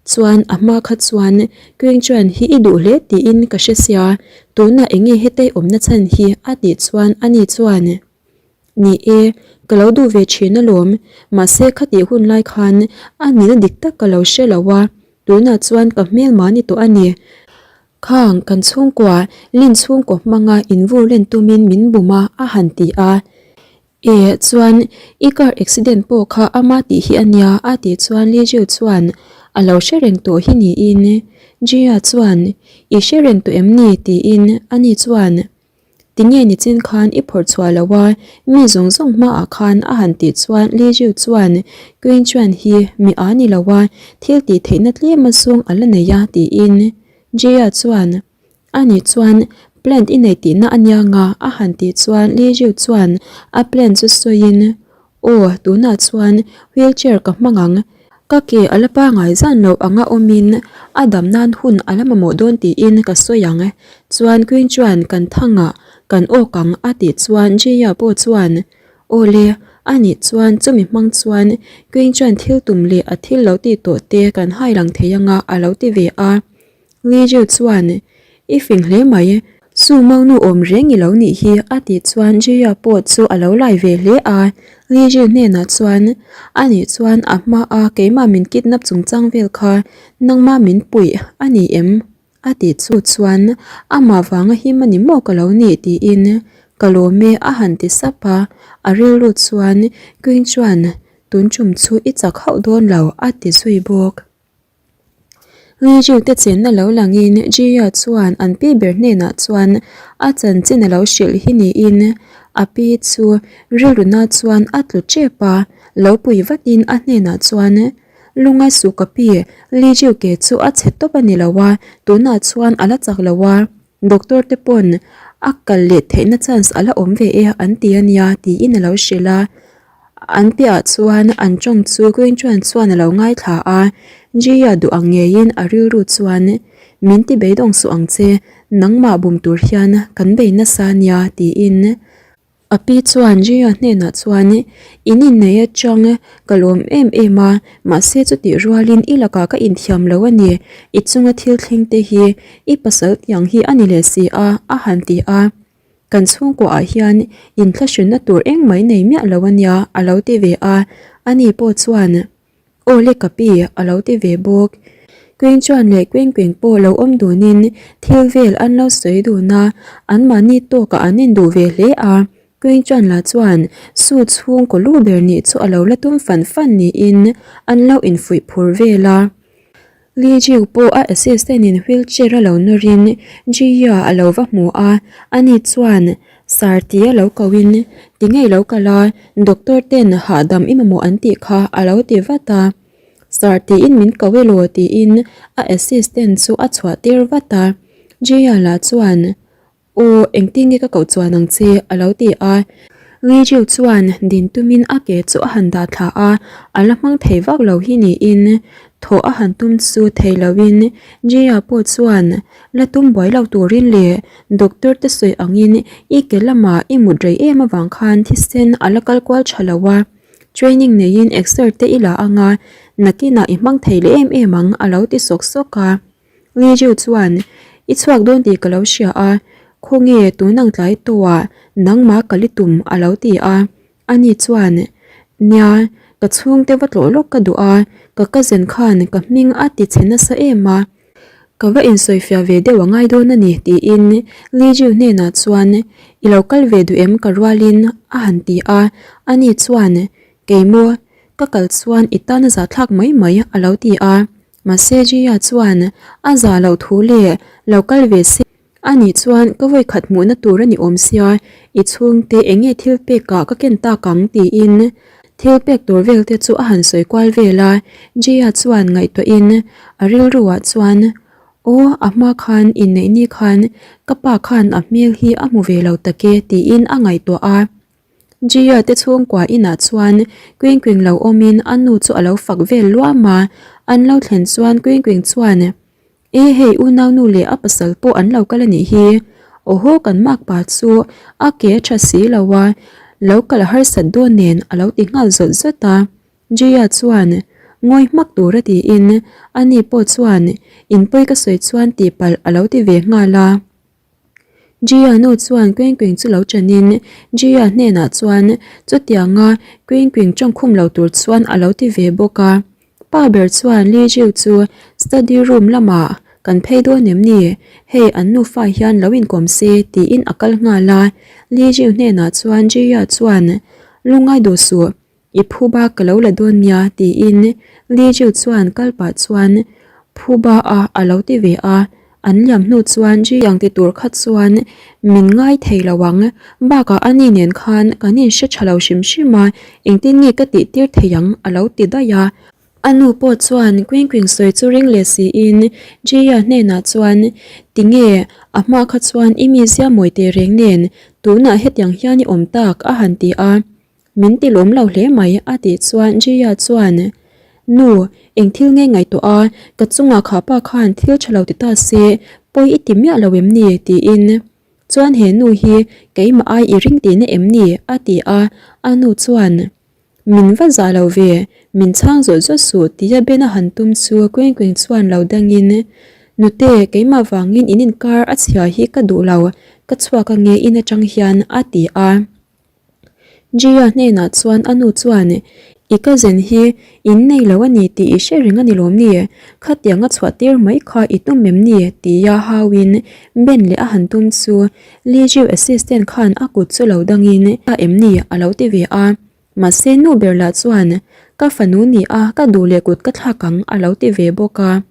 Chuan a hma kha chuan Qing Chuan hi i duh hle tiin ka hre sia, tunah eng nge hetei awmna chhan hi? a tih chuan ani chuan, Ni e, ka lo duh ve thin alawm, mahse khatih hun lai khan a nihna dik tak ka lo hre lo a, tunah chuan ka hmelma ni tawh a ni. Khang kan chhungkua Lin chhungkaw hmanga invur len tumin min bum a, a han ti a. E, chuan i car accident pawh kha ama tih hi a nia, a tih chuan Li Jiu chuan a lo hre reng tawh hi niin. Jia chuan, I hre reng tawh em ni? tiin ani chuan, Tinge nichin khan i phawrh chhuah lo a, mi zawng zawng hmaah khan a han tih chuan Li Jiu chuan Queen chuan hi mi a ni lo a, thil tih theihna tlem a zawng a la nei a tiin Jia chuan Ani chuan plant i nei tihna a nia nga a han tih chuan Li Jiu chuan a plant chu sawiin Aw, tunah chuan wheelchair ka hmang ang. Ka ke a la pangai zan loh anga awmin a dam nan hun a la mamawh dawn tiin ka sawi ang. Chuan Queen chuan kan thangah kan awk ang a tih chuan Jia pawh chuan Aw le, a nih chuan chumi hmang chuan Queen chuan thil tum leh a thil lo tih tawh te kan hai lang thei anga a lo ti ve a. Li Jiu chuan, I fing hle mai, Su Maunu awm reng i lo nih hi a tih chuan Jia pawh chu a lo lai ve hle a. Li Jiu hnenah chuan, A nih chuan a hma a keimah min kidnap chungchang vel kha nangmah min puih a ni em? a tih chu chuan amah vanga him a ni maw ka lo nih tiin ka lawm e a han ti sap a. A rilru chuan Queen chuan tun tum chu i chak hauh dawn lo a ti zui bawk. Rilru te chenna lo langin Jia chuan an pi ber hnenah chuan a chanchin a lo hrilh hi niin a pi chu rilruna chuan a tlu tep a, lo pui vatin a hnenah chuan Lungai suh ka pi, Li Jiu ke chu a chhe tawp a ni lo a, tunah chuan a la chak lo a, doctor te pawn a kal leh theihna chance a la awm ve e an ti a nia tiin a lo hrilh a. An piahah chuan an tawng chu Queen Chuan chuan a lo ngaithla a, Jia duh ang ngeiin a rilru chuan, Min ti beidawng suh ang che, nangmah bum tur hian kan bei nasa nia tiin a pi chuan Jia hnenah chuan, In innei atang ka lawm em em a, mahse chutih rualin i lakah ka inthiam lo a ni, i chunga thil thleng te hi i pasal tiang hi a ni leh si a a han ti a. Kan chhungkuaah hian inthlahrinna tur engmah i nei miah lo a nia a lo ti ve a, ani pawh chuan Aw le ka pi a lo ti ve bawk. Queen chuan leh Queen Queen pawh lo awm dunin thil vel an lo sawi dun a, anmahni tawkah an induh ve hle a. Queen chuan lah chuan Su chhungkaw lu ber nih chu a lo la tum fan fan niin an lo infuih phur vel a. Li Jiu pawh a assistant in wheelchair a lo nawrin Jia a lo va hmu a, ani chuan Sir tia lo kohin tinge i lo kal a, doctor ten hahdam i mamawh an tih kha a lo ti vat a. Sir tiin min ko elaw tiin a assistant chu a chhuah tir vat a, Jia lah chuan Aw, engtin nge ka koh chuan ang che? a lo ti a. Li Jiu chuan din tumin a ke chu a han dah thla a, a la hmang thei vak lo hi niin thawh a han tum chu thei loin Jia pawh chuan la tum buai lo turin leh doctor te sawi angin i ke lamah i mut rei em avang khan thisen a la kal kual tha lo a, training neiin exer te i la anga nakinah i hmang thei leh em em ang a lo ti sawk sawk a. Lijiu chuan, I chhuak dawn tih ka lo hria a, khawnge tun ang tlai tawhah nangmah ka li tum a lo ti a. Ani chuan, Nia, ka chhungte va tlawh lawk ka duh a, ka cousin khan ka hming a ti chhe nasa em a, ka va insawifiah ve deuh a ngai dawn a ni tiin Lijiu hnenah chuan, I lo kal ve duh em ka rualin a han ti a. Ani chuan, Keimaw, ka kal chuan i tan a zahthlak mai mai a lo ti a. Mahse Jia chuan a zah loh thu leh lo kal ve se a nih chuan ka vawi khat hmuhna tur a ni awm sia, i chhungte eng nge thil pek ah ka ken tak ang tiin thil pek tur vel te chu a han sawi kual vel a, Jia chuan ngaihtuah in a rilru ah chuan aw a hma khan inneih ni khan ka pa khan a hmel hi a hmu ve lo tak e tiin a ngaihtuah a. Jia te chhungkua inah chuan Queen Queen lo awmin a nu chu a lo fak vel luam a, an lo thlen chuan Queen Queen chuan E hei unau nu leh a pasal pawh an lo kal a nih hi, awhaw kan makpa chu a ke a tha si lo a, lo kal a harsat dawn nen a lo ti nghal zawt zawt a. Jia chuan ngawi hmak tur a tiin ani pawh chuan inpawi ka sawi chuan tihpalh a lo ti ve nghal a. Jia nu chuan Queen Queen chu lo chanin Jia hnenah chuan chutianga Queen Queen tawngkhum lo tur chuan a lo ti ve bawk a. Pa ber chuan Li Jiu chu study room lamah kan phei dawn em ni? Hei an nufa hian lo inkawm se tiin a kal nghal a. Li Jiu hnenah chuan Jia chuan lungngai duh suh. I phuba ka lo la dawn nia tiin Li Jiu chuan kal pah chuan phuba a a lo ti ve a, an liam hnu chuan Ji Yang ti tur kha chuan min ngai thei lo ang, bakah ani nen khan kan inhre tha lo hrim hrim a, engtin nge ka tih tir thei ang a lo ti daih a. A nu pawh chuan Queen Queen sawi chu ring leh siin Ji Ya hnenah chuan tinge a hma kha chuan i mizia mawi teh reng nen tunah hetiang hian i awm tak a han ti a. Min ti lawm lo hle mai a tih chuan Jia chuan Nu, eng thil nge ngaihtuah a, ka chungah kha pa khan thil tha lo ti ta se, pawi i ti miah lo em ni? tiin chuan he nu hi keimah ai i ring tihna em ni? a ti a, a nu chuan Min va zah lo ve, min chhang zawt zawt suh tia Ben a han tum chu Queen Queen chuan lo dangin Nute, keimah vangin in inkar a chhia hi ka duh lo, ka chhuak ange in atang hian a ti a. Jia hnenah chuan a nu chuan, I cousin hi in nei lo a ni tih i hre reng a ni lawm ni? Khatiang a chhuah tir mai kha i tum em ni? tia hauin Ben leh a han tum chu Li Jiu assistant khan a kut chu lo dangin a em ni a lo ti ve a. Mahse nu ber lah chuan, Ka fanu ni a, ka duh leh kut ka thlak ang a lo ti ve bawk a.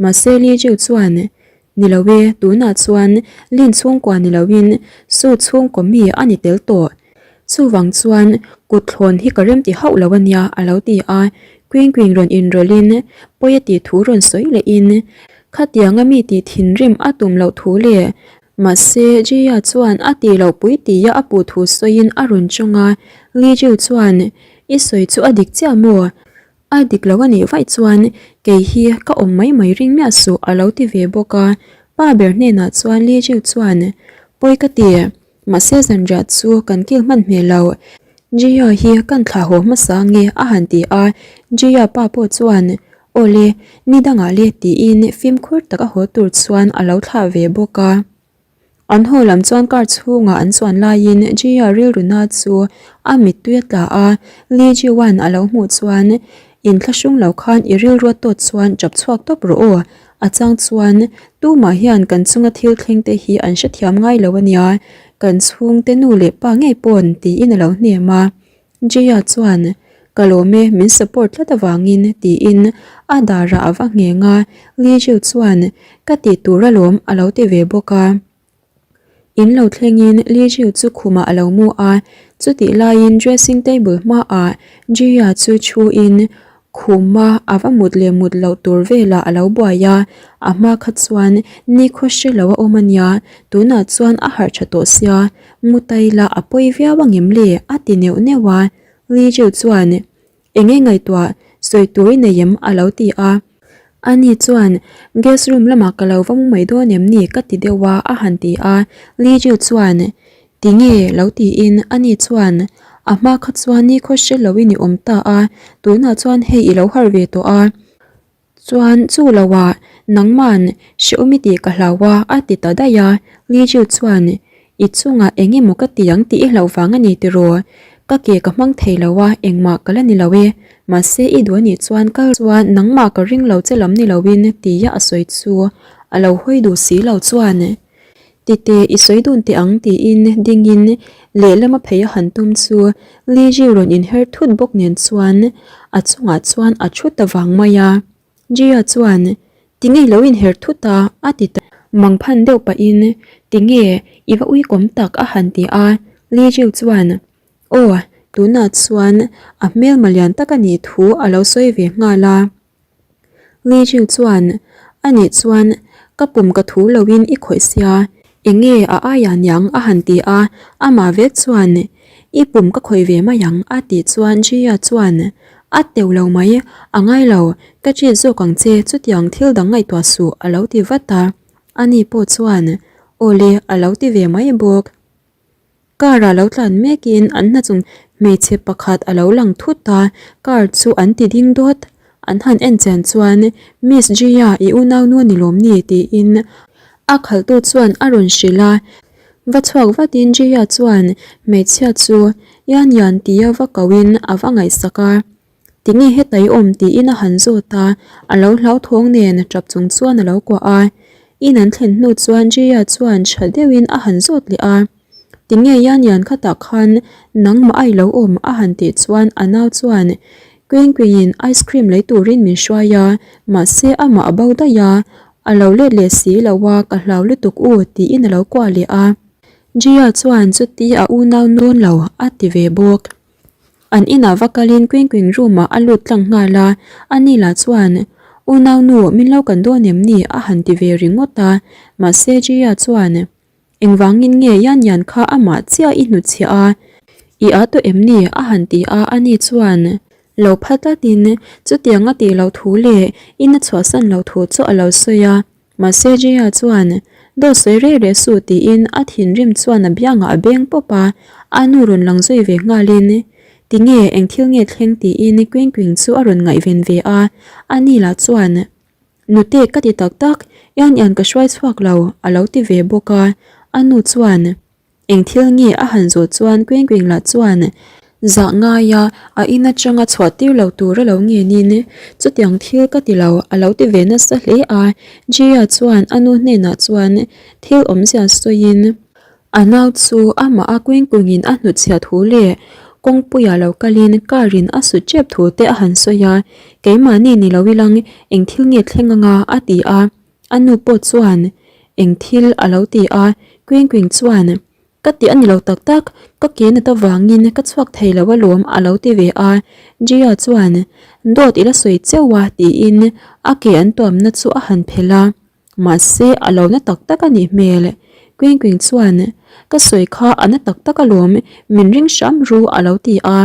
Mahse Li Jiu chuan, Ni lo e, tunah chuan Lin chhungkua ni loin Su chhungkaw mi a ni tel tawh. Chuvang chuan kut thlawn hi ka remti hauh lo a nia a lo ti a, Queen Queen rawn inrawlhin pawi a tih thu rawn sawi lehin khatianga mi tih thinrim a tum loh thu leh mahse Jia chuan a tih loh pui tia a puh thu sawiin a rawn chawng a, Li Jiu chuan I sawi chu a dik chiah maw? A dik lo a nih vaih chuan kei hi ka awm mai mai ring miah suh a lo ti ve bawk a, pa ber hnenah chuan Li Jiu chuan pawi ka ti, mahse zanriah chu kan kil hman hmel lo, Jia hi kan thlah haw hmasa nge a han ti a, Jia pa pawh chuan aw le, ni dangah le tiin fimkhur tak a haw tur chuan a lo thlah ve bawk a. An haw lam chuan car chhungah an chuan laiin Jia rilru na chu a mittui a tla a, Li Jiwan a lo hmuh chuan inthlahrung lo khan i rilru a tawt chuan chap chhuak tawp rawh aw, a chang chuan tumah hian kan chunga thil thleng te hi an hrethiam ngai lo a nia, kan chhungte nu leh pa ngei pawn tiin a lo hnem a. Jia chuan. Ka lawm e, min support tlat avangin, tiin a darah a va ngheng a, Li Jiu chuan, Ka tih tur alawm, a lo ti ve bawk a. In lo thlengin Li Jiu chu khumah a lo mu a, chutih laiin dressing table hmaah Jia chu thuin khuma a va mut leh mut loh tur velah a lo buai a, a hma kha chuan nikhaw hre lo a awm a nia, tunah chuan a harh tha tawh sia, mu ta ila a pawi viau angem le a ti neuh neuh a, Li Jiu chuan Eng nge ngaihtuah sawi tur i nei em? a lo ti a. Ani chuan, Guest room lamah ka lo va mu mai dawn em ni? ka ti deuh a, a han ti a. Li Jiu chuan, Ti nge? lo tiin ani chuan, A hma kha chuan nikhaw hre loin i awm ta a, tunah chuan hei i lo harh ve tawh a. Chuan chu lo ah nangman hrehawm i tih ka hlau a, a ti ta daih a. Li Jiu chuan, I chungah eng emaw ka ti ang tih i hlauh vang a ni tiraw? Ka ke ka hmang thei lo a, engmah ka la ni lo e. Mahse i duh a nih chuan kal chuan nangmah ka ring lo che lam ni loin tia a sawi chu a lo hawi duh si lo chuan. Tite i sawi dun teh ang tiin dingin lehlam a phei a han tum chu Li Ji rawn inher thut bawk nen chuan a chungah chuan a thu ta vang mai a. Jia chuan, Tinge i lo inher thut a? a ti ta. Mangphan deuh pahin, Tinge i va uikawm tak a han ti a. Li Ji chuan, Aw, tunah chuan a hmelma lian tak a nih thu a lo sawi ve nghal a. Li Jiu chuan, A nih chuan ka pum ka thu loin i khawih sia, eng nge a aia niang a han ti a, amah vek chuan, I pum ka khawih ve mai ang a tih chuan Jia chuan, A teuh lo mai, a ngai lo, ka treat zawk ang che chutiang thil dang ngaihtuah suh a lo ti vat a, ani pawh chuan, Aw le a lo ti ve mai bawk. Car ah lo tlan mekin an hna chung hmeichhe pakhat a lo lang thut a, car chu an ti ding dawt. An han en chian chuan Miss Jia i unaunu a ni lawm ni tiin a khalhtu chuan a rawn hrilh a. Va chhuak vatin Jia chuan hmeichhia chu Yan Yan tia va kohin a va ngaihsak a. Tinge heta i awm tiin a han zawt a, a lo hlauthawng nen tap chung chuan a lo kuah a. In an thlen hnu chuan Jia chuan tha deuhin a han zawt leh a. Tinge Yan Yan khatah khan nangmah a i lo awm a han tih chuan a nau chuan Queen Queen ice cream lei turin min hruai a, mahse amah a bo daih a, a lo let leh si lo a ka hlau lutuk u tiin a lo kuah leh a. Jia chuan chuti a unau nawn lo a ti ve bawk. An inah va kalin Queen Queen room ah a lut tlang nghal a, ani lah chuan, Unau nu, min lo kan dawn em ni? a han ti ve ringawt a, mahse Jia chuan, Engvangin nge Yan Yan kha amah chiah i hnutchhiah a, i a tawh em ni? a han ti a, ani chuan, Lo pha tlatin chutiang a tih loh thu leh in a chhuahsan loh thu chu a lo sawi a. Mahse Jia chuan, Dawt sawi reh reh suh tiin a thinrim chuan a biangah a beng pawp a, a nu rawn lang zui ve nghalin, Tinge, eng thil nge thleng tiin Queen Queen chu a rawn ngaihven ve a, ani lah chuan, Nute ka ti tak tak, Ian Ian ka hruai chhuak lo, a lo ti ve bawk a, a nu chuan, Eng thil nge a han zawh chuan Queen Queen lah chuan zah ngaia a in atanga chhuah tir lo tur a lo ngenin chutiang thil ka ti lo a lo ti ve nasa hle a. Jia chuan a nu hnenah chuan thil awmzia sawiin a nau chu amah a Queen Queen in a hnutchhiah thu leh kawngpuia lo kalin car in a sut tep thu te a han sawi a, keimahni ni lo ilang eng thil nge thleng anga a ti a. A nu pawh chuan eng thil a lo ti a, Queen Queen chuan, Ka tih a ni lo tak tak, ka ke nat avangin ka chhuak thei lo alawm a lo ti ve a. Jia chuan, Dawt i la sawi cheu a tiin a ke an tuamna chu a han phelh a, mahse a lo na tak tak a nih hmel. Queen Queen chuan, Ka sawi kha a na tak tak alawm, min ring hram ru a lo ti a.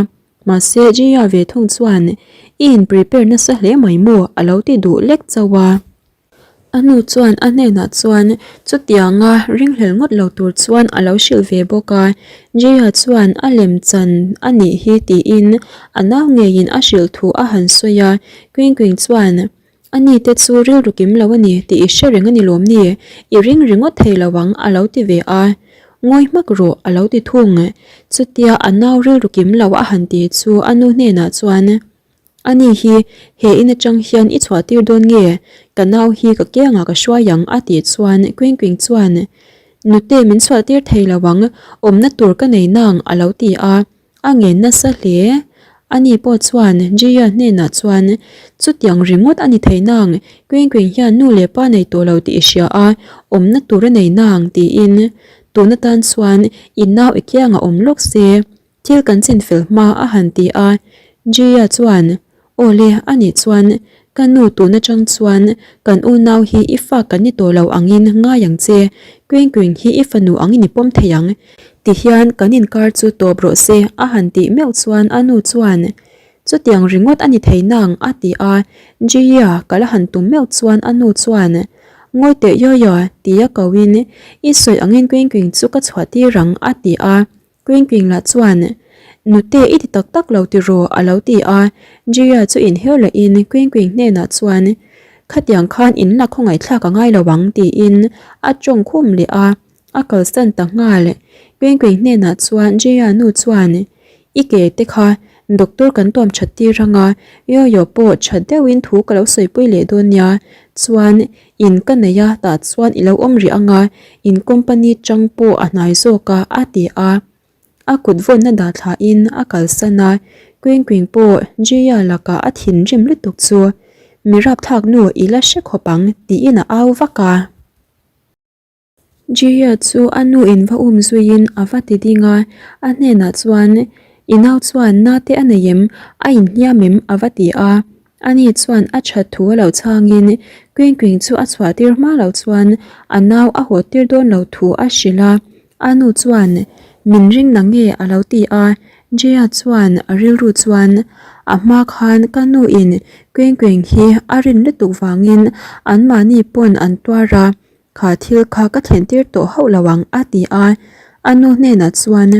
Mahse Jia ve thung chuan, I in prepare nasa hle mai maw a lo ti duh lek chauh a. A nu chuan a hnenah chuan chutianga ringhlel ngawt lo tur chuan a lo hrilh ve bawk a, Jaya chuan a lem chan a nih hi tiin a nau ngeiin a hrilh thu a han sawi a, Queen Queen chuan A ni te chu rilru kim lo a ni tih i hre reng a ni lawm ni, i ring ringawt thei lo ang a lo ti ve a, Ngawi hmak rawh a lo ti thung. Chutia a nau rilru kim lo a han ti chu a nu hnenah chuan Ani hi he in atang hian i chhuah tir dawn nge? Ka nau hi ka kiangah ka hruai ang a tih chuan Queen Queen chuan Nute min chhuah tir thei lo ang, awmna tur ka nei nang a lo ti a, a ngen nasa hle. Ani pawh chuan Jia hnenah chuan, Chutiang ringawt a ni thei nang, Queen Queen hian nu leh pa nei tawh lo tih i hria a, awmna tur a nei nang, tiin. Tun atan chuan i nau i kiangah awm lawk se, thil kan chin fel hma a han ti a. Jia chuan, Aw le, anih chuan ka nu tun atang chuan kan unau hi i fa kan ni tawh lo angin ngai ang che, Queen Queen hi i fanu angin i pawm thei ang. Tihian kan inkar chu tawp rawh se a han tih meuh chuan a nu chuan, Chutiang ringawt a ni thei nang a ti a, Jia ka la han tum meuh chuan a nu chuan, Ngawi teh Yoyo tia ko in i sawi angin Queen Queen chu ka chhuah tir ang a ti a. Queen lah chuan, Nute i ti tak tak lo tiraw? a lo ti a. Jia chu inher lehin Queen hnenah chuan, Khatiang khan in la khawngaihthlak a ngai lo ang tiin a tawng khum leh a, a kalsan ta nghal. Queen hnenah chuan Jia nu chuan, I ke te kha doctor kan tuam that tir ang a, Yoyo pawh that deuhin thu ka lo sawipui leh dawn nia. Chuan In ka nei a, tah chuan i lo awm rih ang a, in company chang pawh a hnai zawk a, a ti a. A kut vawnna dah thlahin a kalsan a, Queen Queen pawh Jia lakah a thinrim lutuk chu, Mi rapthlak nu i la hre khawp ang, tiin a au vak a. Jia chu a nu in va um zuiin a va ti ding a, a hnenah chuan, I nau chuan na te a nei em? A inhliam em? a va ti a. Ani chuan a that thu a lo chhangin Queen Queen chu a chhuah tir hma lo chuan a nau a haw tir dawn lo thu a hrilh a. A nu chuan, Min ring na nge? a lo ti a. Jia chuan a rilru chuan, A hma khan ka nu in Queen Queen hi a rin lutuk vangin anmahni pawn an tuar a, Kha thil kha ka thlen tir tawh hauh lo ang a ti a, a nu hnenah chuan,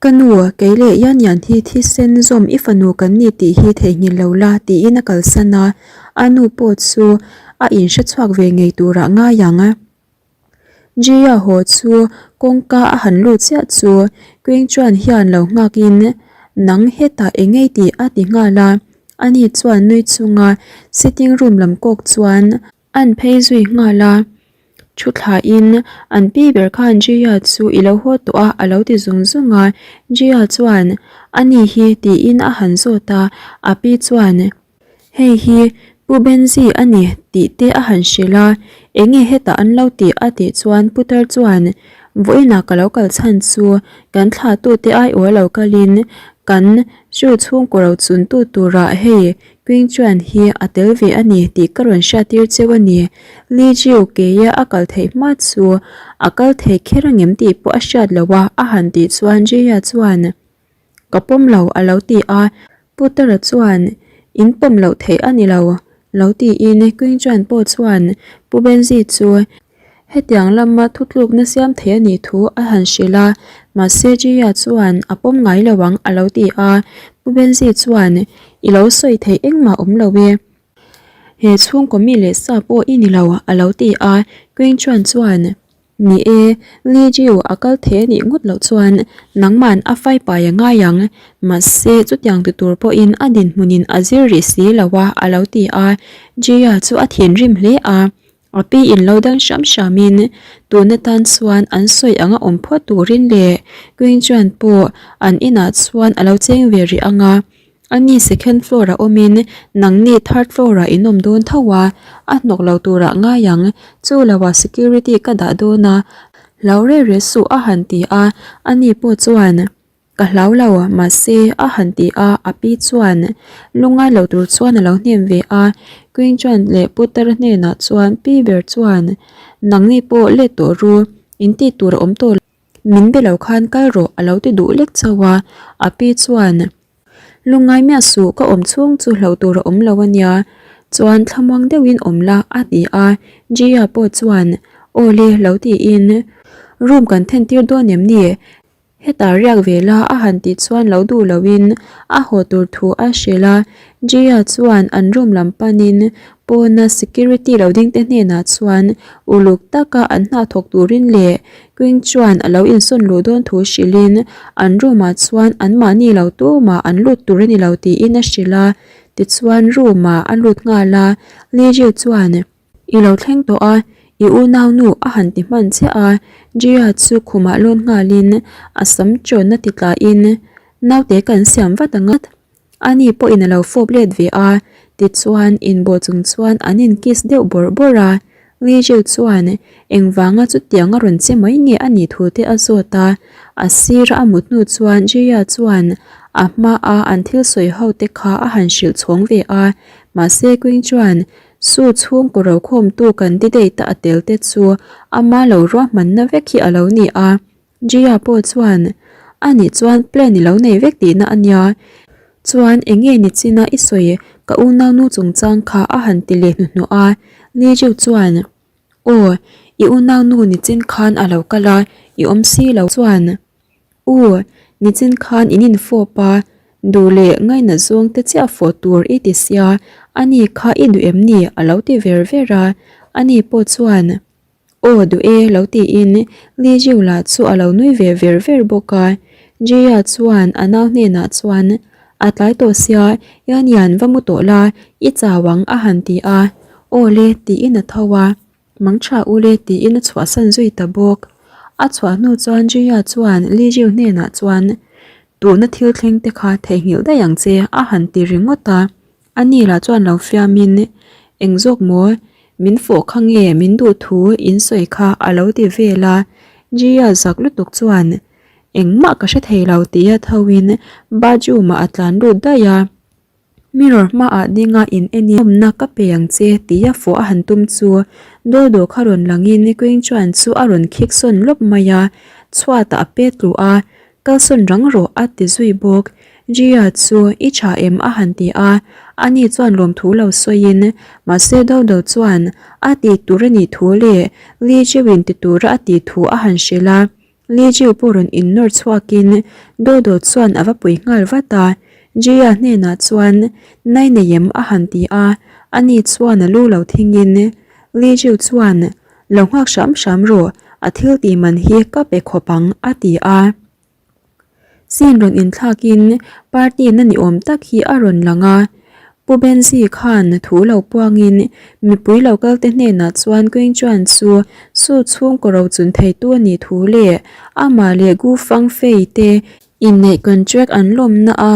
Ka nu, kei leh Yan Yan hi thisen zawm i fanu kan ni tih hi theihnghilh lo la tiin a kalsan a, a nu pawh chu a inhre chhuak ve ngei turah ngai ang. Jia haw chu kawngka a han lut chiah chu Queen Chuan hian lo nghakin, Nang hetah eng ngei tih a ti nghal a, ani chuan nui chunga sitting room lam kawk chuan, An phei zui nghal a, thu thlain an pi ber khan Jia chu i lo haw tawh a a lo ti zung zung a, Jia chuan a ni hi tiin a han zawt a, a pi chuan hei hi Pu Benji a ni tih te a han hrilh a, enge hetah an lo tih a tih chuan Putar chuan vawiinah ka lo kal chhan chu kan thlahtute aiawh lo kalin kan chu chhungkaw rochuntu turah hei Queen chuan hi a tel ve a ni tih ka rawn hriattir cheu a ni. Li Jiu keia a kal theih hma chu a kal thei kher angem tih pawh a hriat loh a, a han tih chuan Jia chuan Ka pawm lo a lo ti a. Putara chuan In pawm loh theih a ni lo lo tiin Queen chuan pawh chuan Pu Benji chu Hetiang lama thutlukna siam thei a nih thu a han hrilh a, mahse Jia chuan a pawm ngai lo ang a lo ti a, Pu Benji chuan I lo sawi theih engmah awm lo e, he chhungkaw mi leh sa pawh i ni lo a lo ti a, Queen Chuan chuan Ni e, Li Jiu a kal thei a nih ngawt loh chuan nangman a fai pai a ngai ang, mahse chutiang ti tur pawhin a dinhmunin a zir rih si lo a a lo ti a, Jia chu a thinrim hle a. A pi in lo dang hram hram in tun atan chuan an sawi anga awm phawt turin leh Queen chuan pawh an inah chuan a lo cheng ve rih ang a, ani second floor ah awmin nangni third floor ah in awm dawn tho a, a hnawk lo turah ngai ang, chu lo ah security ka dah dawn a, hlau reh reh suh a han ti a, ani pawh chuan. Ka hlau lo, mahse, a han ti a, a pi chuan lungngai lo tur chuan a lo hnem ve a. Queen chuan leh putar hnenah chuan pi ber chuan, Nangni pawh let tawh ru, in tih tur a awm tawh lo, min be lo khan kal rawh a lo ti duh lek chauh a. A pi chuan, Lungngai miah suh, ka awm chhung chu hlauh tur a awm lo a nia, chuan thlamuang deuhin awm la, a ti a. Jia pawh chuan, Aw le, lo tiin, Room kan then tir dawn em ni? Hetah riak ve la a han tih chuan lo duh loin a haw tur thu a hrilh a, Jia chuan an room lam panin pawna security lo ding te hnenah chuan uluk taka an hna thawk turin leh Queen chuan a lo insawn luh dawn thu hrilhin an room ah chuan anmahni lo tumah an lut tur a ni lo tiin a hrilh a, tichuan room ah a lut nghal a, Li Jiu chuan. I lo thleng tawh a, i unaunu a han ti hman chiah a, Jia chu khumah lawn nghalin a sam chawnna ti tlahin, Naute kan siam vat ang a. Ani pawhin a lo fawp let ve a, tichuan inbawh chung chuan an in kiss deuh bawrh bawrh a. Li Jiu chuan engvanga chutiang a rawn che mai nge a nih thu te a zawt a, a sira a mut hnu chuan Jia chuan a hmaa an thil sawi ho te kha a han hrilh chhawng ve a, mahse Queen chuan Su chhungkaw rokhawmtu candidate a tel te chu ama lo ruahmanna vek hi a lo ni a. Jia pawh chuan, A nih chuan plan i lo nei vek tihna a nia. Chuan eng nge ni china i sawi ka unaunu chungchang kha a han ti leh hnuhnawh a. Li Jiu chuan, Aw, i unaunu nichin khan a lo kal a, i awm si lo chuan. U, nichin khan in infawp a, duh leh ngainat zawng te chiah fawh tur i ti sia, ani kha i duh em ni? a lo ti ver ver a. Ani pawh chuan. Aw duh e lo tiin Li Jiu lah chu a lo nui ve ver ver bawk a. Jia chuan a nau hnenah chuan, A tlai tawh sia, Yan Yan va mu tawh la, i chau ang a han ti a. Aw le tiin a tho a, Mang tha u le tiin a chhuahsan zui ta bawk. A chhuah hnu chuan Jia chuan Li Jiu hnenah chuan, Tuna thil thleng te kha theihnghilh daih ang che a han ti ringawt a. A ni lah chuan lo fiamin, Eng zawk maw? Min fawh kha nge min duh thu in sawi kha a lo ti vel a. Jia zak lutuk chuan, Engmah ka hre thei lo tia thoin bathroom-ah a tlan lut daih a. Mirror hmaah dinga in en in awmna ka pe ang che tia fawh a han tum chu Dodo kha rawn langin Queen chuan chu a rawn khik sawn lawp mai a, chhuatah a pet tluh a. Kalsawn rang rawh a ti zui bawk. Jia chu i tha em a han ti a, ani chuan lawmthu lo sawiin mahse Dodo chuan a tih tur a nih thu leh Li Jiu-in ti tura a tih thu a han hrilh a. Li Jiu pawh rawn innawr chhuakin Dodo chuan a va pui nghal vat a. Jia hnenah chuan Nai nei em a han ti a, ani chuan a lu lo thingin Li Jiu chuan Lo nghak hram hram rawh, a thil tih man hi ka pe khawp ang, a ti a. Scene rawn inthlakin party na ni awm tak hi a rawn lang a. Pu Benzi khan thu lo puangin mipui lo kalte hnenah chuan Queen Chuan chu su chhungkaw rochun theitu a nih thu leh amah leh Gu Fangfei te inneih contract an lawmna a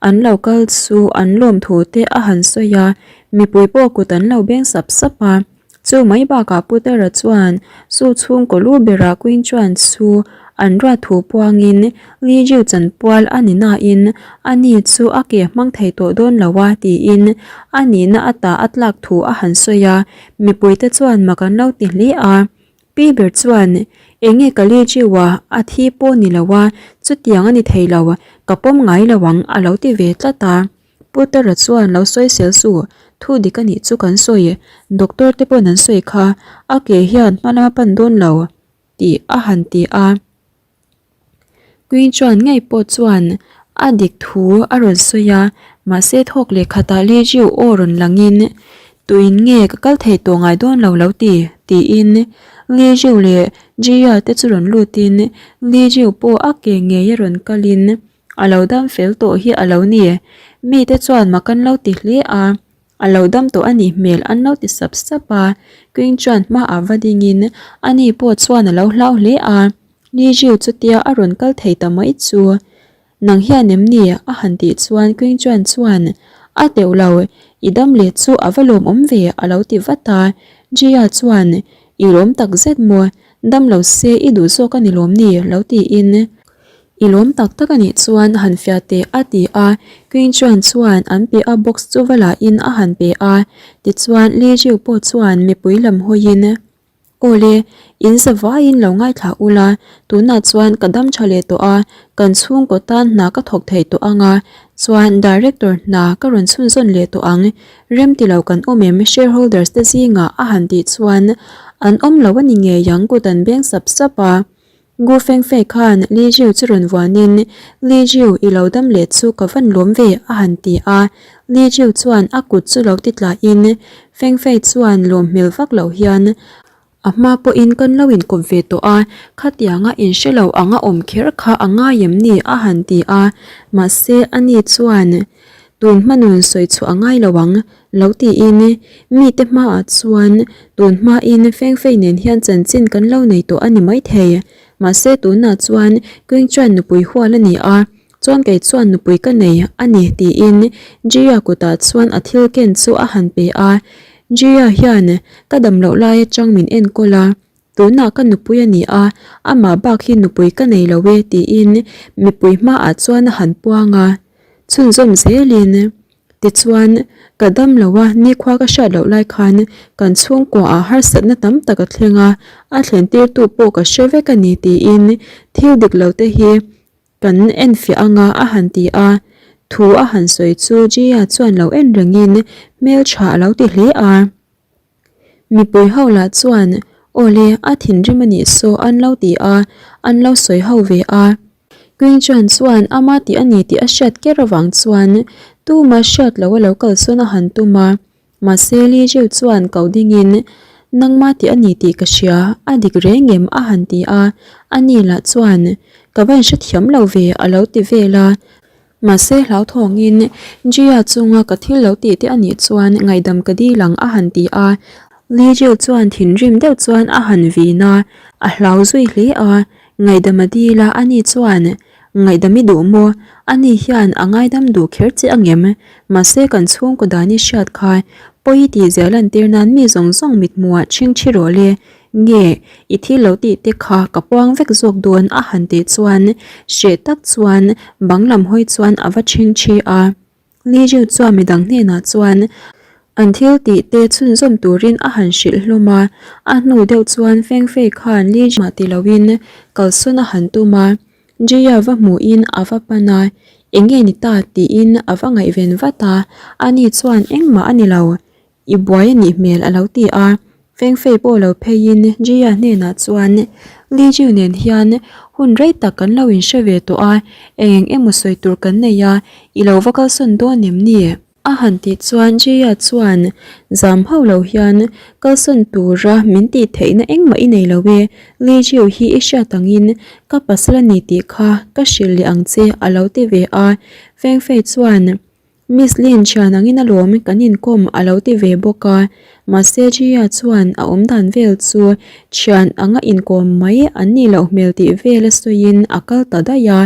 an lo kal chu an lawm thu te a han sawi a, mipui pawh kut an lo beng sap sap a. Chu mai bakah Putera chuan chu chhungkaw lu berah Queen chuan chu an ruat thu puangin Li Jiu chanpual a ni nain ani chu a ke hmang thei tawh dawn lo a tiin a nihna ata a tlak thu a han sawi a, mipuite chuan mak an lo ti hle a. Pi ber chuan Enge ka Li Jiu a, a thi pawh ni lo a, chutiang a ni thei lo, ka pawm ngai lo ang a lo ti ve tlat a. Putara chuan lo sawi sel su, thu dik a nih chu kan sawi, doctor te pawn an sawi kha, a ke hian hma lama pan dawn lo tih a han ti a. Queen chuan ngei pawh chuan a dik thu a rawn sawi a, mahse thawk leh khatah Li Jiu aw rawn langin, Tuin nge ka kal thei tawh ngai dawn lo lo ti? tiin Li Jiu leh Jia te chu rawn lutin Li Jiu pawh a ke ngei a rawn kalin A lo dam fel tawh hi a lo ni. Mite chuan mak an lo ti hle a, a lo dam tawh a nih hmel an lo ti sap sap a. Queen chuan hmaah va dingin ani pawh chuan a lo hlau hle a. Li Jiu chutia a rawn kal thei ta mai chu, Nang hian em ni? a han tih chuan Queen chuan chuan, A teuh lo, i dam leh chu a va lawmawm ve a lo ti vat a. Jia chuan, I lawm tak zet maw? Dam lo se i duh zawk a ni lawm ni? lo tiin. I lawm tak tak a nih chuan han fiah teh a ti a, Queen Chuan chuan an pe a box chu va la in a han pe a, tichuan Li Jiu pawh chuan mipui lam hawiin, Aw le, in za vaiin lo ngaithla ula, tunah chuan ka dam tha leh tawh a, kan chhungkaw tan hna ka thawk thei tawh ang a, chuan director hna ka rawn chhunzawn leh tawh ang, rem ti lo kan awm em shareholders te zingah a han tih chuan an awm lo a ni ngei ang kut an beng sap sap a. Gu Fengfei khan Li Jiu chu rawn vuanin, Li Jiu, i lo dam leh chu ka van lawm ve, a han ti a. Li Jiu chuan a kut chu lo ti tlahin, Fengfei chuan lawm hmel vak loh hian, A hma pawhin kan lo inkawp ve tawh a, khatianga inhre lo anga awm kher kha a ngai em ni? a han ti a. Mahse, ani chuan, Tun hma nun sawi chhuah a ngai lo ang, lo tiin mite hmaah chuan tun hmain Fengfei nen hian chanchin kan lo nei tawh a ni maithei. Mahse tunah chuan Queen chuan nupui hual a ni a. Chuan kei chuan nupui ka nei a ni tiin Jia kutah chuan a thil ken chu a han pe a. Jia hian ka dam loh lai atang min enkawl a, tunah ka nupui a ni a, amah bak hi nupui ka nei lo e tiin mipui hmaah chuan a han puang a. Chhunzawm zelin. Tichuan, ka dam lo a, nikhua ka hriat loh lai khan kan chhungkuaah harsatna tam tak a thleng a, a thlen tirtu pawh ka hre vek a ni tiin thil dik lo te hi kan enfiah anga a han ti a. Thu a han sawi chu Gia chuan lo en rengin hmeltha a lo ti hle a. Mipui ho lah chuan, Awle, a thinrim a nih saw an lo ti a, an lo sawi ho ve a. Queen Chuan chuan ama tih a ni tih a hriat ker avang chuan tuma hriat loh a lo kalsawn a han tum a. Mahse Li Jiu chuan ko dingin, Nangma tih a ni tih ka hria, a dik reng em? a han ti a. Ani lah chuan, Ka va inhrethiam lo ve a lo ti vel a. Mahse hlauthawngin Gia chunga ka thil lo tih te a nih chuan ngaihdam ka dil ang a han ti a. Li Jiu chuan thinrim deuh chuan a han vin a, a hlau zui hle a. Ngaihdam a dil a, ani chuan ngaihdam i duh maw? Ani hian a ngaidam duh kher che angem? Mahse kan chhungkaw dan i hriat kha pawi i tih zia lantir nan mi zawng zawng mithmuhah chhingchhi rawh le. Nge, i thil lo tih te kha ka puang vek zawk dawn a han tih chuan hreh tak chuan bang lam hawi chuan a va ṭhing ṭhi a. Li Jiu chuan midang hnenah chuan an thil tih te chhunzawm turin a han hrilh hlawm a, a hnu deuh chuan Feng Fei khan Li Jiu mah ti loin kalsawn a han tum a, Jia va hmuhin a va pan a, eng nge ni ta tiin a va ngaihven vat a, ani chuan engmah a ni lo. I buai a nih hmel a lo ti a, Fengfei pawh lo pheiin Jia hnenah chuan Li Jiu nen hian hun rei tak kan lo inhre ve tawh a, eng eng emaw sawi tur kan nei a, i lo va kalsawn dawn em ni? A han tih chuan Jia chuan zam hauh lo hian kalsawn tura min tih theihna engmah i nei lo e, Li Jiu hi i hriat angin ka pasal a ni tih kha ka hrilh leh ang che a lo ti ve a, Fengfei chuan Miss Lin thian angin alawm kan inkawm a lo ti ve bawk a, mahse Gia chuan a awmdan vel chu thian anga inkawm mai an nih loh hmel tih vel a sawiin a kal ta daih a,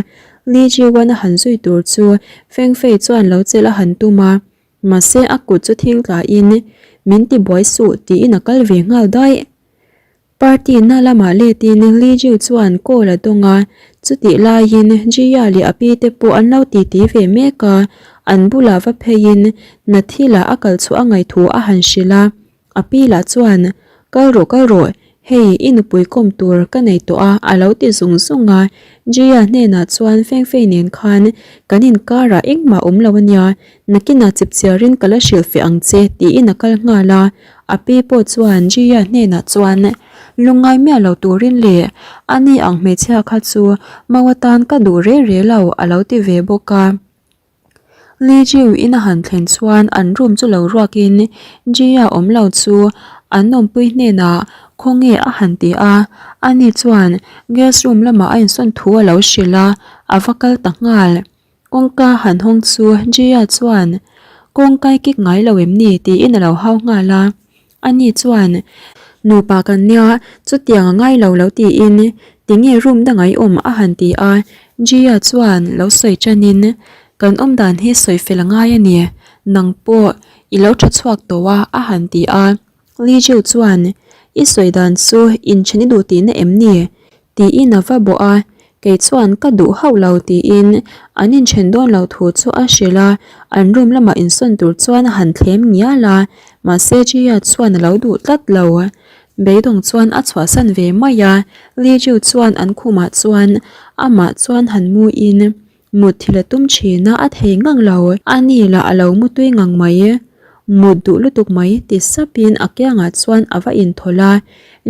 Li Ji-wan a han zui tur chu Feng Fei chuan lo chelh a han tum a, mahse a kut chu thing tlain min ti buai suh tiin a kal ve nghal daih. Party na lamah letin Li Jiu chuan call a dawng a, chutih laiin Jia leh a pi te pawh an lo titi ve mek a, an bulah va pheiin Nathila a kal chhuah a ngaih thu a han hrilh a, a pi lah chuan Kal rawh kal rawh, hei i nupui kawm tur ka nei tawh a a lo ti zung zung a, Jia hnenah chuan Fengfei nen khan kan inkarah engmah awm lo a nia, Nakinah chipchiarin ka la hrilhfeh ang che tiin a kal nghal a, a pi pawh chuan Jia hnenah chuan lungngai miah lo turin leh ani ang hmeichhia kha chu mau atan ka duh reh reh lo a lo ti ve bawk a. Li Jiu in a han thlen chuan an room chu lo ruakin Jia awm lo chu an awmpui hnenah khawnge a han ti a, ani chuan guest room lamah a insawn thu a lo hrilh a, a va kal ta nghal. Kawngka han hawng chu Jia chuan kawngka i kik ngai lo em ni tiin a lo hau nghal a. Ani chuan nupa kan nia chutiang a ngai lo lo tiin tinge room dangah i awm a han ti a. Jia chuan lo sawi tanin kan awm dan hi sawi fel a ngai a ni, nang pawh i lo tha chhuak tawh a a han ti a. Li Jiu chuan i sawi dan chu inthen i duh tihna em ni? Tiin a va bawh a, kei chuan ka duh hauh lo tiin an inthen dawn lo thu chu a hrilh a, an room lamah insawn tur chuan a han thlem ngial a, mahse Gia chuan a lo duh tlat lo. Beidawng chuan a chhuahsan ve mai a, Li Jiu chuan an khumah chuan amah chuan han mu in Mut thil a tum thin a, a thei ngang lo. A ni lah a lo mu tui ngang mai. Mut duh lutuk mai ti sapin a kiangah chuan a va inthawlh a.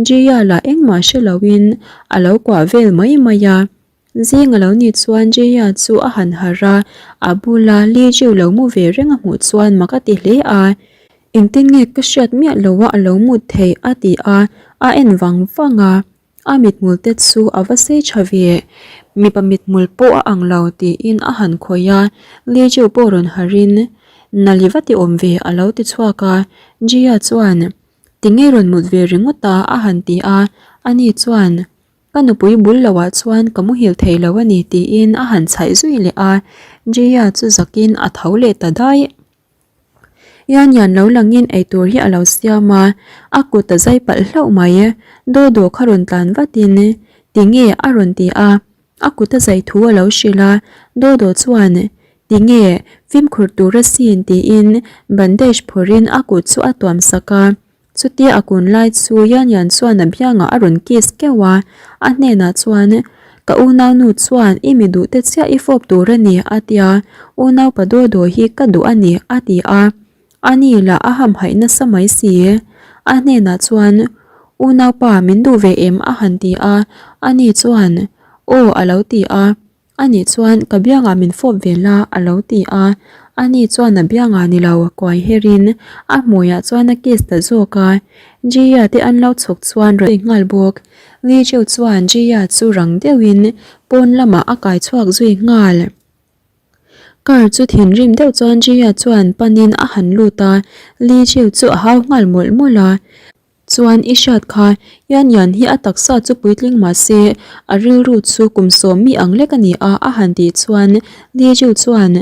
Jia lah engmah hre loin a lo kuah vel mai mai a. Zing a lo nih chuan Jia chu a han harh a, a bula Li Jiu lo mu ve reng a hmuh chuan mak a ti hle a. Engtin nge ka hriat miah loa a lo mut theih a ti a, a en vang vang a. A mithmul te chu a va sei tha ve, mipa mithmul pawh a ang lo tiin a han khawih a, Li Jiu pawh rawn harhin Nali va ti awm ve a lo ti chhuak a, Jia chuan Tinge rawn mut ve ringawt a a han ti a, ani chuan. Ka nupui bul loah chuan ka muhil thei lo a ni tiin a han chhaih zui leh a, Jia chu zakin a tho leh ta daih. Yan Yan lo langin eitur hi a lo siam a, a kut a zai palh hlauh mai. Dodo kha rawn tlan vatin, Tinge? a rawn ti a, a kut a zai thu a lo hrilh a, Dodo chuan, Tinge? Fimkhur tur asin tiin bandage phawrhin a kut chu a tuam sak a. Chutia a kun lai chu Yan Yan chuan a biangah a rawn kiss keuh a, a hnenah chuan, Ka unaunu chuan i mi duh te chiah i fawp tur a ni, a ti a, Unaupa daw daw hi ka duh a ni, a ti a. A ni lah a hamhaih nasa mai si. A hnenah chuan, Unaupa min duh ve em? a han ti a, a ni chuan, Aw a lo ti a. Ani chuan ka biangah min fawp ve la a lo ti a, ani chuan a biangah ni lo kuai herin a hmuiah chuan a kiss ta zawk a, Jia te an lo chhuk chuan rawn nghal bawk. Li Jiu chuan Jia chu rang deuhin pawn lamah a kai chhuak zui nghal. Car chu thinrim deuh chuan Jia chuan panin a han lut a, Li Jiu chu a hau nghal mawlh mawlh a. Chuan i hriat kha, Yan Yan hi a taksa chu puitling mah se, a rilru chu kum sawm mi ang lek a ni a, a han tih chuan Li Jiu chuan,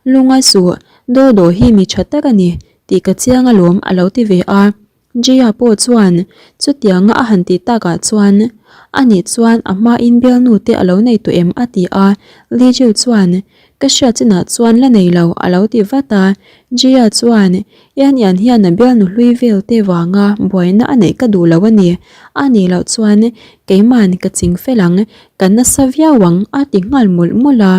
Lungai suh, Daw Daw hi mi tha tak a ni tih ka chiang alawm a lo ti ve a. Jia pawh chuan chutianga a han tih takah chuan, Anih chuan a hmain bialnu te a lo nei tawh em? a ti a. Li Jiu chuan, Ka hriat chinah chuan la nei lo a lo ti vat a. Jia chuan, Yan Yan hian a bialnu hlui vel te vanga buaina a neih ka duh lo a ni. A nih loh chuan keiman ka ching fel ang, ka nasa viau ang a ti nghal mawlh mawlh a.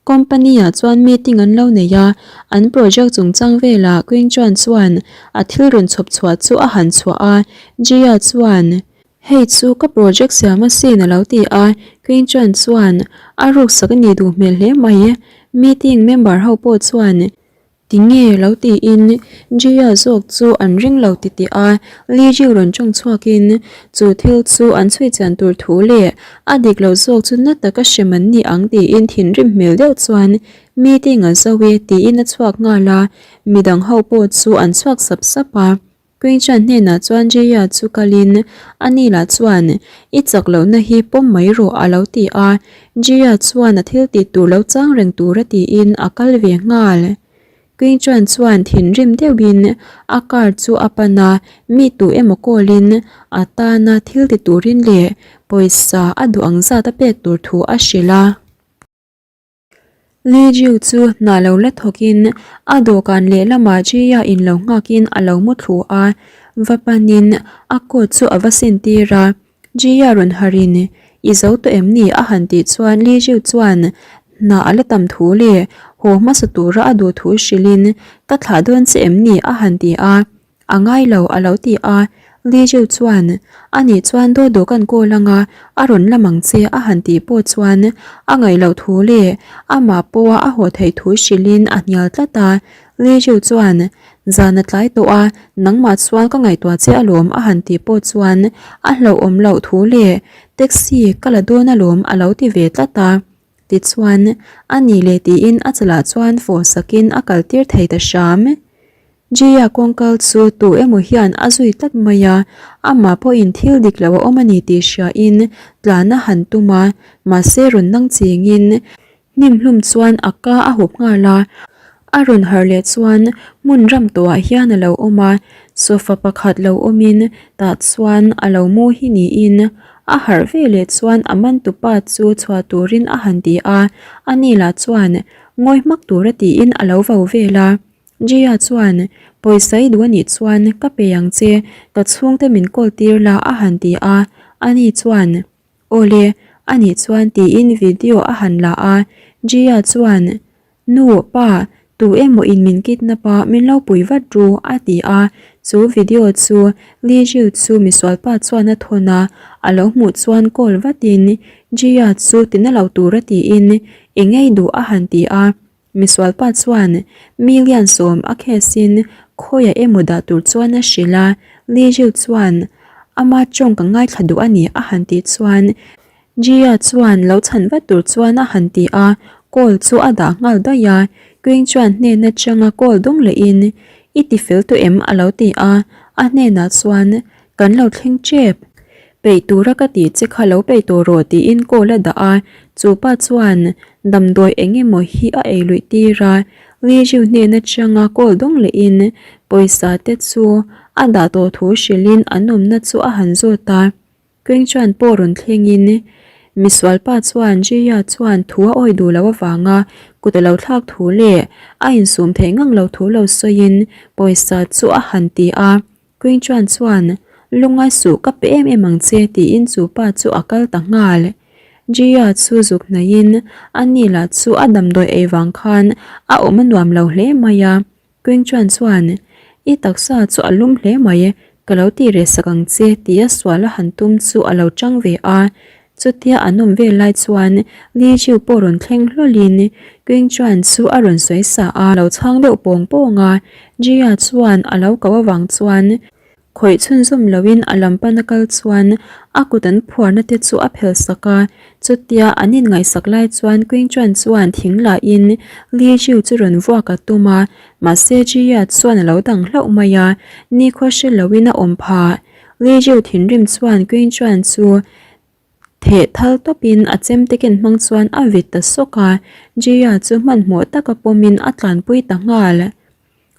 Company ah chuan meeting an lo nei a, an project chungchang velah Queen Chuan chuan a thil rawn chhawp chhuah chu a han chhuah a, Jia chuan, Hei chu ka project siam asin a lo ti a, Queen Chuan chuan a ruksak a nih duh hmel hle mai. Meeting member ho pawh chuan tinge lo tiin Jia zawk chu an ring lo ti tih a, Li Jiu rawn tawng chhuakin chu thil chu an chhui chian tur thu leh a dik lo zawk chu na taka hrem an ni ang tiin thinrim hmel deuh chuan meeting a zo e tiin a chhuak nghal a, midang ho pawh chu an chhuak sap sap a. Queen-Chan hnenah chuan Jaya chu kalin a ni lah chuan, I chak lohna hi pawm mai rawh a lo ti a. Jaya chuan a thil tih tur lo chang reng tura tiin a kal ve nghal. Queen-Chan chuan thinrim deuhin a car chu a pan a, mi tu emaw call-in a tana thil ti turin leh pawisa a duh ang zat a pek tur thu a hrilh a. Li Jiu chu hna lo la thawkin a dawhkan lehlamah Jia in lo nghakin a lo mu thlu a, va panin a coat chu a va sin tir a, Jia rawn harin I zo tawh em ni? a han tih chuan Li Jiu chuan hna a la tam thu leh haw hmasa tura a duh thu hrilhin Ka thlah dawn che em ni? a han ti a. A ngai lo a lo ti a, Li Jiu chuan, A nih chuan daw daw kan kawl anga a rawn lam ang che a han tih pawh chuan a ngaih loh thu leh amah pawha a haw theih thu hrilhin a hnial tlat a. Li Jiu chuan, Zan a tlai tawh a, nangmah chuan ka ngaihtuah che alawm a han tih pawh chuan a hlauhawm loh thu leh taxi ka la dawn alawm a lo ti ve tlat a. Tichuan, a ni leh tiin a chalah chuan fawh sakin a kaltir thei ta hram. Jia kawngkal chu tu emaw hian a zui tlat mai a, amah pawhin thil dik lo a awm a ni tih hriain tlan a han tum a, mahse rawn nang chingin hnim hlum chuan a ka a hup nghal a. A rawn harh leh chuan hmun ram tawhah hian a lo awm a, sofa pakhat lo awmin tah chuan a lo mu hi niin a harh ve leh chuan a mantupa chu chhuah turin a han ti a, ani lah chuan ngawi hmak tura tiin a lo vo vel a. Jia chuan, Pawisa i duh anih chuan ka pe ang che, ka chhungte min call tir la a han ti a, ani chuan, Awle, anih chuan tiin video a han la a, Jia chuan, Nu, pa, tu emaw in min kidnap a, min lo pui vat ru a ti a, chu video chu Li Jiu chu misualpa chuan a thawn a, a lo hmuh chuan call vatin Jia chu tina lo tura tiin i ngei duh a han ti a. Misualpa chuan million sawm a case in khawiah emaw dah tur chuan a hrilh a, Li Jiu chuan ama tawng ka ngaithla duh a ni a han tih chuan Jia chuan lo chhan vat tur chuan a han ti a, call chu a dah nghal daih a, Queen chuan hnen atanga call dawng lehin I ti fel tawh em a lo ti a, a hnenah chuan Kan lo thleng tep. Peih tura ka tih che kha lo peih tawh rawh tiin call a dah a, chu pa chuan damdawi eng emaw hi a ei luih tir a, Li Jiu hnen atanga call dawng lehin pawisa te chu a dah tawh thu hrilhin an awmna chu a han zawt a. Keng chuan pawh rawn thlengin misualpa chuan Jia chuan thu a awi duh loh avanga kut a lo thlak thu leh a insum theih ngang lo thu lo sawiin pawisa chu a han ti a. Queen Chuan chuan, Lungngai suh ka pe em em ang che tiin chu pa chu a kal ta nghal. Jia chu zuk hnaihin a ni lah chu a damdawi ei vang khan a awm a nuam lo hle mai a. Queen Chuan chuan, I taksa chu a lum hle mai, ka lo ti reh sak ang che tia sual a han tum chu a lo chang ve a. Chutia an awm vel lai chuan Li Jiu pawh rawn thleng hlawlin Queen Chuan chu a rawn sawi sa a, lo chhang deuh pawng pawng a. Jia chuan a lo koh avang chuan khawih chhunzawm loin a lam pana kal chuan a kut an phuarna te chu a phel sak a. Chutia an inngaihsak lai chuan Queen Chuan chuan thing lahin Li Jiu chu rawn vuak a tum a, mahse Jia chuan a lo dang hlauh mai a, nikhua hre loin a awm phah. Li Jiu thinrim chuan Queen Chuan chu Theh thal tawpin a chemte ken hmang chuan a vit ta sawk a, Jia chu hmanhmawh taka pawmin a tlanpui ta nghal.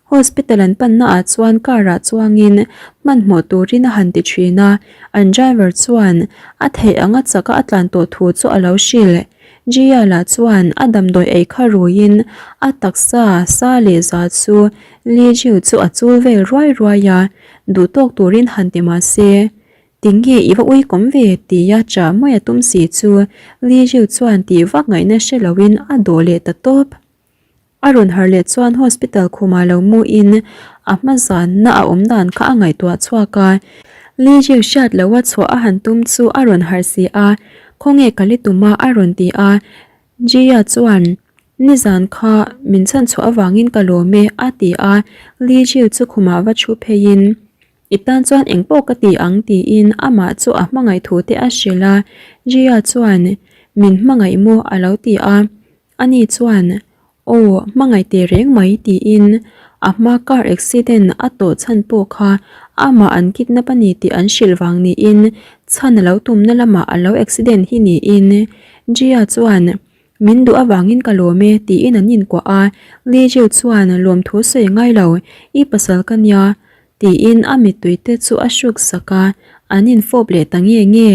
Hospital an panna ah chuan car ah chuangin hmanhmawh turin a han ti thin a, an driver chuan a theih anga chaka a tlan tawh thu chu a lo hrilh. Jia lah chuan a damdawi ei kha ruiin a taksa sa leh za chu Li Jiu chu a chul vel ruai ruai a, duhtawk turin han ti mah se. Tinge i va uikawm ve? tia chah mai a tum si chu Li Jiu chuan tih vak ngaihna hre loin a dawh leh ta tawp. A rawn harh leh chuan hospital khumah lo muin a hma zanna a awm dan kha a ngaihtuah chhuak a. Li Jiu hriat loha chhuah a han tum chu a rawn harh si a, Khawnge ka li tum a? a rawn ti a. Jia chuan, Nizan kha min chhanchhuah avangin ka lawm e, a ti a. Li Jiu chu khumah va thu pheiin, I tan chuan eng pawh ka ti ang tiin amah chu a hmangaih thu te a hrilh a, Jia chuan Min hmangaih maw a lo ti a, ani chuan Aw hmangaih teh reng mai tiin a hma car accident a tawh chhan pawh kha amah an kidnap a ni tih an hrilh vang niin chhan a lo tumna lamah a lo accident hi niin Jia chuan Min duh avangin ka lawm e tiin an inkuah a, Li Jiu chuan lawmthu sawi ngai lo, i pasal ka nia tiin a mittui te chu a hruk sak a, an infawp leh ta nge nge.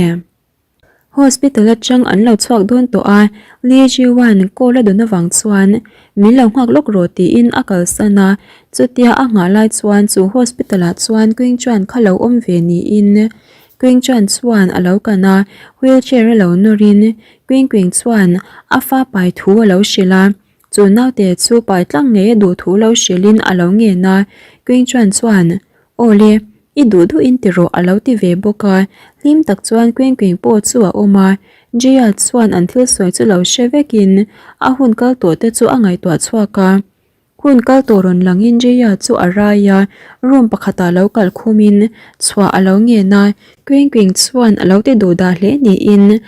Hospital atang an lo chhuak dawn tawh a, Li Jiuan call a dawn avang chuan min lo nghak lawk rawh tiin a kalsan a, chutia a nghah lai chuan chu hospital ah chuan Queen Chuan kha lo awm ve niin Queen Chuan chuan a lo kan a, wheelchair a lo nawrin Queen Queen chuan a fa pai thu a lo hrilh a. Chu naute chu pai tlang ngei a duh thu lo hrilhin a lo ngen a, Queen Chuan chuan, Aw le, i duh duhin ti rawh a lo ti ve bawk a, hlim tak chuan Queen Queen pawh chu a awm a, Jia chuan an thil sawi chu lo hre vekin a hun kal tawh te chu a ngaihtuah chhuak a. Hun kal tawh rawn langin Jia chu a rai a, room pakhatah lo kal khumin chhuah a lo ngen a, Queen Queen chuan a lo ti duh dah hle niin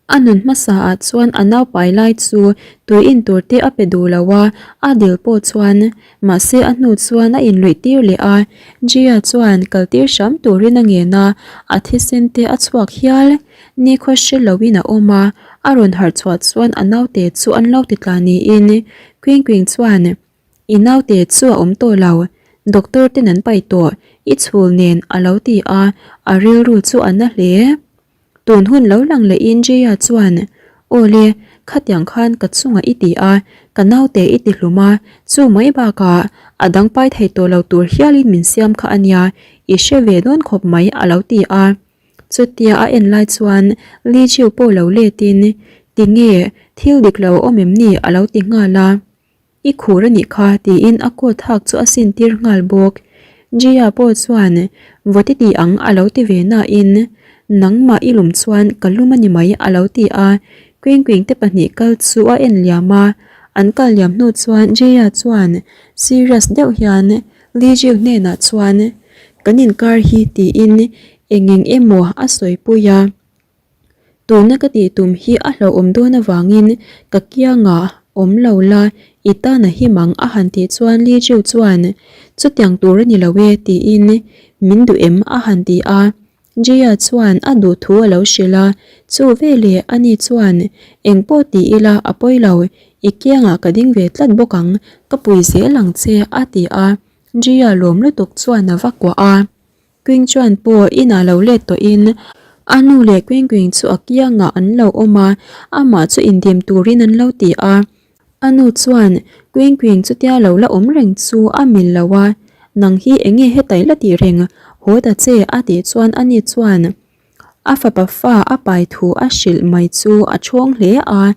A nun hmasa ah chuan a naupai lai chu tui in tur te a pe duh lo a, a dil pawh chuan mahse a hnu chuan a inluih tir leh a, Jia chuan kal tir hram turin a ngen a, a thisen te a chhuak hial. Nikhua hre loin a awm a, a rawn harh chhuah chuan a naute chu an lo ti tla niin Queen Queen chuan I naute chu a awm tawh lo, doctor ten an paih tawh, i chhul nen a lo ti a, a rilru chu a na hle. Tun hun lo lang lehin Jaya chuan, Aw le, khatiang khan ka chungah i ti a, ka naute i ti hlum a, chu mai bakah a dang pai thei tawh lo tur hialin min siam kha a nia, i hre ve dawn khawp mai a lo ti a. Chutia a en lai chuan Li Jiu pawh lo letin, Tinge, thil dik lo a awm em ni? a lo ti nghal a. I khur a nih kha tiin a coat hak chu a sin tir nghal bawk. Jia pawh chuan vaw ti ti ang a lo ti ve nain nangmah i lum chuan ka lum a ni mai a lo ti a. Queen Queen te pahnih kal chu a en liam a. An kal liam hnu chuan Jia chuan serious deuh hian Li Jiu hnenah chuan kan inkar hi tiin eng eng emaw a sawipui a. Tuna ka tih tum hi a hlauhawm dawn avangin ka kiangah awm lo la, i tan a him ang a han tih chuan Li Jiu chuan chutiang tur a ni lo e tiin min duh em a han ti a. Jia chuan a duh thu a lo hrilh a, chu veleh ani chuan engpawh ti ila a pawi lo, i kiangah ka ding ve tlat bawk ang, ka pui zel ang che a ti a, Jia lawm lutuk chuan a va kuah a. Queen chuan pawh inah lo let tawhin a nu leh Queen Queen chu a kiangah an lo awm a, amah chu indim turin an lo ti a. A nu chuan Queen Queen chutia lo la awm reng chu a mil lo a, Nang hi eng nge hetai la tih reng, haw ta che a tih chuan ani chuan a fapa fa a pai thu a hrilh mai chu a chhawng hle a,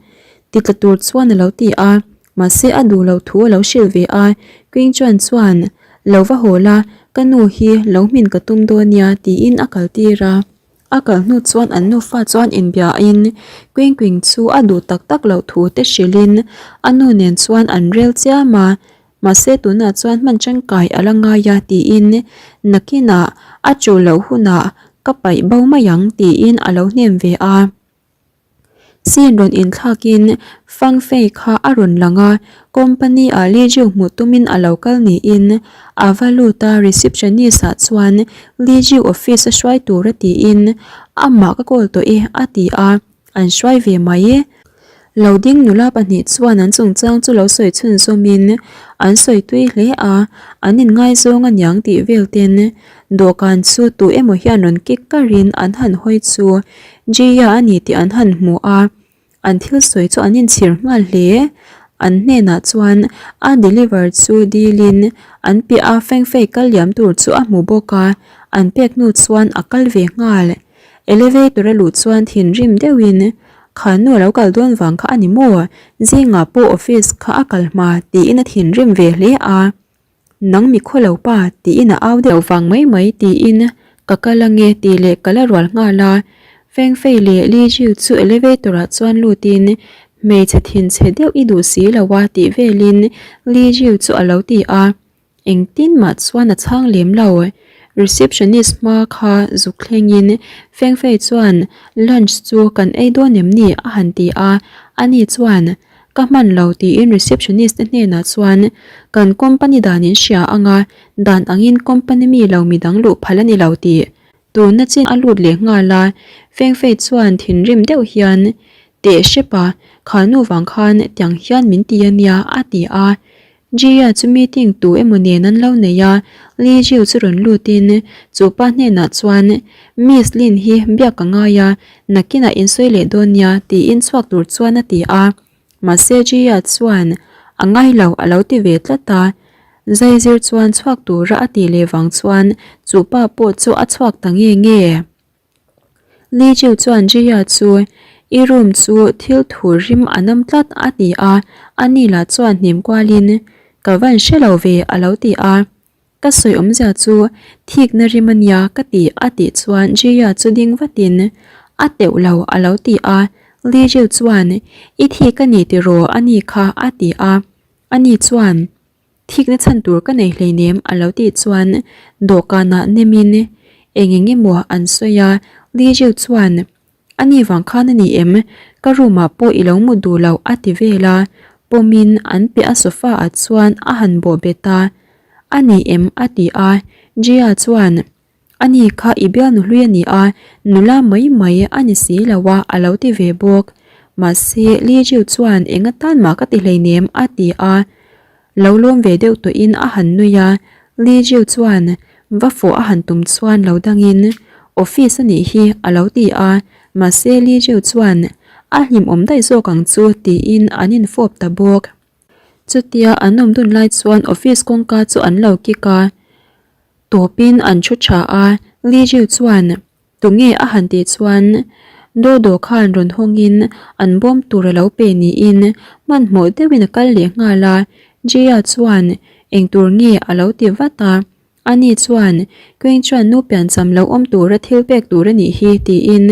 ti tla tur chuan a lo ti a, mahse a duh loh thu a lo hrilh ve a, Queen Chuan chuan lo va haw la, ka nu hi lo hmin ka tum dawn nia tiin a kal tir a. A kal hnu chuan an nufa chuan inbiain Queen Queen chu a duh tak tak loh thu te hrilhin a nu nen chuan an rel chiam a, mahse tunah chuan hman tangkai a la ngai a tiin nakinah a tul loh hunah ka paih bo mai ang tiin a lo hnem ve a. Scene rawn inthlakin Fang Fei kha a rawn lang a, company ah Li Jiu hmuh tumin a lo kal niin a va lut a, receptionist ah chuan Li Jiu office a hruai tur a tiin amah ka call tawh e a ti a, an hruai ve mai. Lo ding nula pahnih chuan an chungchang chu lo sawi chhunzawmin an sawi tui hle a, an inngaizawng aniang tih vel ten dawhkan chu tu emaw hian rawn kik karin an han hawi chu Jia a ni tih an han hmu a, an thil sawi chu an inchhir nghal hle. An hnenah chuan a deliver chu dilin an piah a fengfei kal liam tur chu a hmu bawk a, an pek hnu chuan a kal ve nghal. Elevator a luh chuan thinrim deuhin, Kha nu a lo kal dawn vang kha a ni maw? Zingah pawh office kha a kal hma tiin a thinrim ve hle a. Nang mi khaw lo pa tiin a au deuh vang mai mai tiin ka kal ange tih leh ka la rual nghal a. Fengfei leh Li Jiu chu elevator ah chuan lutin hmeichhe thinchhe deuh i duh si lo a tih velin Li Jiu chu a lo ti a. Engtin mah chuan a chhang lem lo. Receptionist hma kha zuk thlengin Fengfei chuan lunch chu kan ei dawn em ni a han ti a, ani chuan ka hman lo tiin receptionist te hnenah chuan kan company dan in hria anga dan angin company mi lo midang luh phal a ni lo tih tuna chin a lut leh nghal a, Fengfei chuan thinrim deuh hian teh hrep a, kha nu vang khan tiang hian min ti a nia a ti a. Jia chu meeting tu emaw nen an lo nei a, Li Jiu chu rawn lutin chu pa hnenah chuan Miss Lin hi biak ka ngai a, nakinah in sawi leh dawn nia tiin chhuak tur chuan a ti a. Mahse Jia chuan a ngai lo a lo ti ve tlat a, Zaizir chuan chhuak tura a tih leh vang chuan chu pa pawh chu a chhuak ta nge nge. Li Jiu chuan Jia chu I room chu thil thu rim a nam tlat a ti a, ani lah chuan hnim kualin Ka van hre lo ve a lo ti a. Ka sawi awmzia chu thikna rim a nia ka ti a tih chuan Jia chu ding vatin A teuh lo a lo ti a, Li Jiu chuan I thik a ni tiraw a ni kha a ti a, ani chuan Thikna chhan tur ka nei hleinem a lo tih chuan dawhkanah nemin eng eng emaw an sawi a, Li Jiu chuan A ni vang khan a ni em? Ka room ah pawh i lo mut duh loh a ti vel a, pawmin an piah a sofa ah chuan a han bawh bet a, A ni em? a ti a, Jia chuan Ani kha i bialnu hlui a ni a, nula mai mai a ni si lo a, a lo ti ve bawk. Mahse, Li Jiu chuan eng atan mah ka ti hleinem a ti a. Lo lawm ve deuh tawhin a han nui a, Li Jiu chuan va fawh a han tum chuan lo dangin, Office a nih hi a lo ti a, mahse Li Jiu chuan a hlimawm daih zawk ang chu tiin an infawp ta bawk. Chutia an awm dun lai chuan office kawngka chu an lo kik a. Tawpin an thu tha a, Li Jiu chuan tunge a han tih chuan Dodo khan rawn hawngin an bawm tur a lo pe niin hmanhmawh deuhin a kal leh nghal a, Jia chuan eng tur nge a lo ti vat a, ani chuan Queen chuan nu piancham lo awm tura thil pek tur a nih hi tiin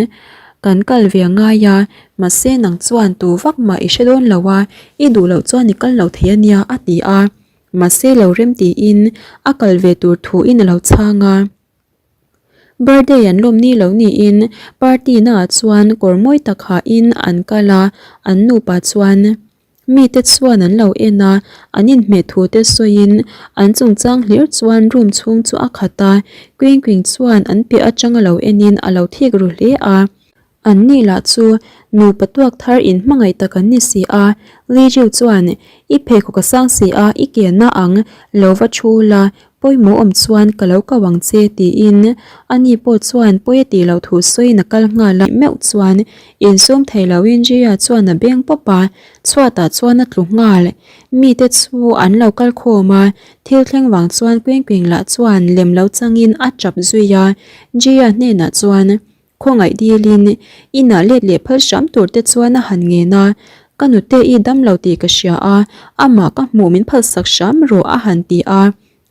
kan kal ve a ngai a, mahse nang chuan tu vak mah i hre dawn lo a, i duh loh chuan i kal lo thei a nia a ti a. Mahse lo rem tiin a kal ve tur thuin a lo chhang a. Birthday an lawm ni lo niin party naah chuan kawr mawi tak hahin an kal a, an nupa chuan. Mite chuan an lo en a, an inhmeh thu te sawiin an chungchang hlir chuan room chhung chu a khat a, Queen Queen chuan an piah atanga lo enin a lo thik ru hle a. An ni lah chu nupa tuak thar in hmangaih tak an ni si a, Li Jiu chuan I pheikhawk a sang si a, i ke na ang, lo va thu la, pawimawh awm chuan ka lo ko ang che tiin ani pawh chuan pawi a tih loh thu sawiin a kal nghal a. Meuh chuan insum thei loin Jia chuan a beng pawp a, chhuatah chuan a tlu nghal. Mite chu an lo kal khawm a, thil thleng vang chuan Queen Queen lah chuan lem lo changin a tap zui a, Jia hnenah chuan Khawngaih dilin inah let leh phal hram tur te chuan a han ngen a, Ka nute i dam lo tih ka hria a, amah ka hmuh min phalsak hram rawh a han ti a.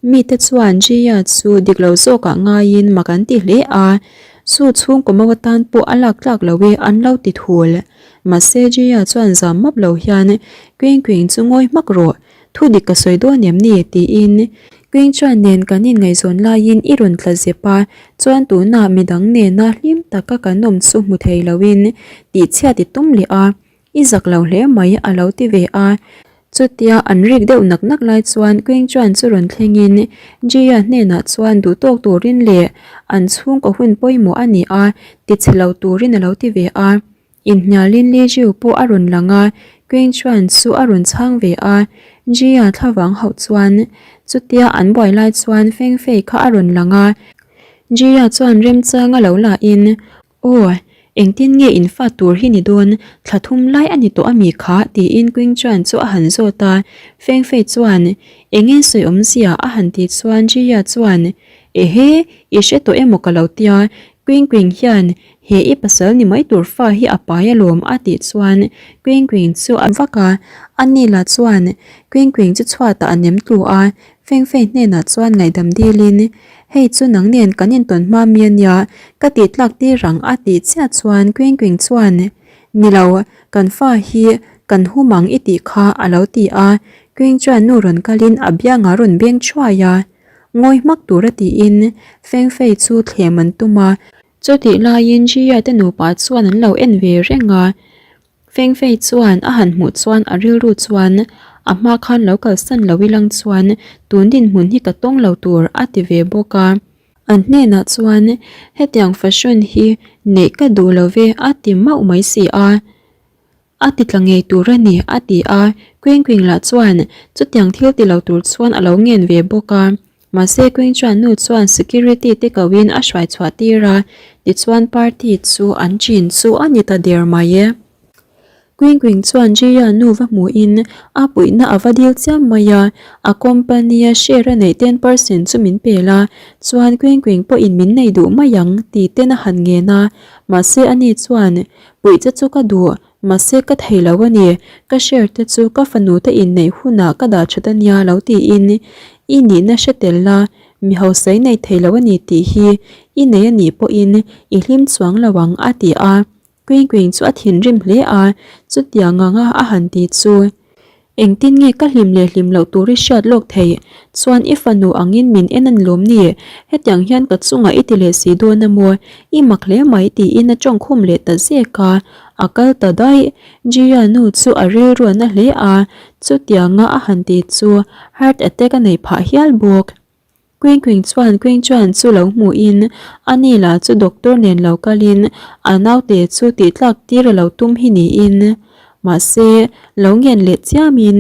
Mite chuan Jia chu dik lo zawkah ngaiin mak an ti hle a, Chu chhungkaw mau atan pawh a lak tlak lo e an lo ti thul. Mahse Jia chuan zam map lo hian Queen Queen chu ngawi hmak rawh, Thu dik ka sawi dawn em ni? tiin Queen chuan nen kan inngaihzawn laiin i rawn tla zep a, chuan tunah midang nena hlim taka kan awm chu hmu thei loin tihchhiat i tum leh a, i zak lo hle mai a lo ti ve a. Chutia an rik deuh nak nak lai chuan Queen chuan chu rawn thlengin Jia hnenah chuan duhtawk turin leh an chhungkaw hun pawimawh a ni a, tichhe lo turin a lo ti ve a. Inhnialin Li Jiu pawh a rawn lang a, Queen Chuan chu a rawn chhang ve a. Jia thlavang hauh chuan chutia an buai lai chuan Feng Fei kha a rawn lang a. Jia chuan remchang a lo la in, Aw, engtin nge in fa tur hi ni dawn, thla thum lai a ni tawh a mi kha? tiin Queen Chuan chu a han zawt a. Feng Fei chuan, Enge sawi awmzia? a han ti chuan Jia chuan, Ehe, i hre tawh emaw ka lo tia, Queen Queen hian He i pasal ni mai tur fa hi a pai alawm a tih chuan Queen Queen chu a vak a, ani lah chuan Queen Queen chu chhuatah a nem tlu a, Feng Fei hnenah chuan ngaihdam dilin Hei chu nang nen kan intawn hma mi ania ka tih tlak tir ang a tih chiah chuan Queen Queen chuan Ni lo, kan fa hi kan hum ang i tih kha a lo ti a, Queen chuan nu rawn kalin a biangah rawn beng thuai a, ngawi hmak tura tiin Feng Fei chu thlem an tum a. Chutih laiin Jia te nupa chuan an lo en ve reng a, Feng Fei chuan a han hmuh chuan a rilru chuan a hma khan lo kalsan lo ilang chuan tun dinhmun hi ka tawng lo tur a ti ve bawk a. An hnenah chuan hetiang fashion hi neih ka duh lo ve a ti mauh mai si a. A ti tla ngei tur a ni, a ti a. Queen Queen lah chuan chutiang thil ti lo tur chuan a lo ngen ve bawk a. Mahse Queen chuan nu chuan security te koin a hruai chhuah tir a, tichuan party chu an chin chu a ni ta der mai e. Queen Queen chuan Jia nu va hmuhin a puihna a va dil chiam mai a, a company a share a neih 10% chu min pel a, chuan Queen Queen pawhin min nei duh mai ang ti ten a han ngen a. Mahse ani chuan Puih che chu ka duh, mahse ka thei lo a ni, ka share te chu ka fanu te inneih hunah ka dah that a nia lo tiin i nihna hre tel la, mi hausa i nei thei lo a ni tih hi i nei a nih pawhin i hlim chuang lo ang a ti a, Queen Queen chu a thinrim hle a, chutiang anga a han ti chu. Engtin nge ka hlim leh hlim loh tur i hriat lawk theih? Chuan i fanu angin min en a ni lawm ni? Hetiang hian ka chungah i ti leh si dawn a maw? I mak hle mai tiin a tawngkhum leh ta zek a, a kal ta daih. Jia nu chu a rilru a na hle a, chutianga a han ti chu heart attack a neih phah hial bawk. Queen Queen chuan Queen Chuan chu lo hmuhin a ni lah chu doctor nen lo kalin a naute chu tih tlak tir a lo tum hi niin mahse lo ngen leh chiamin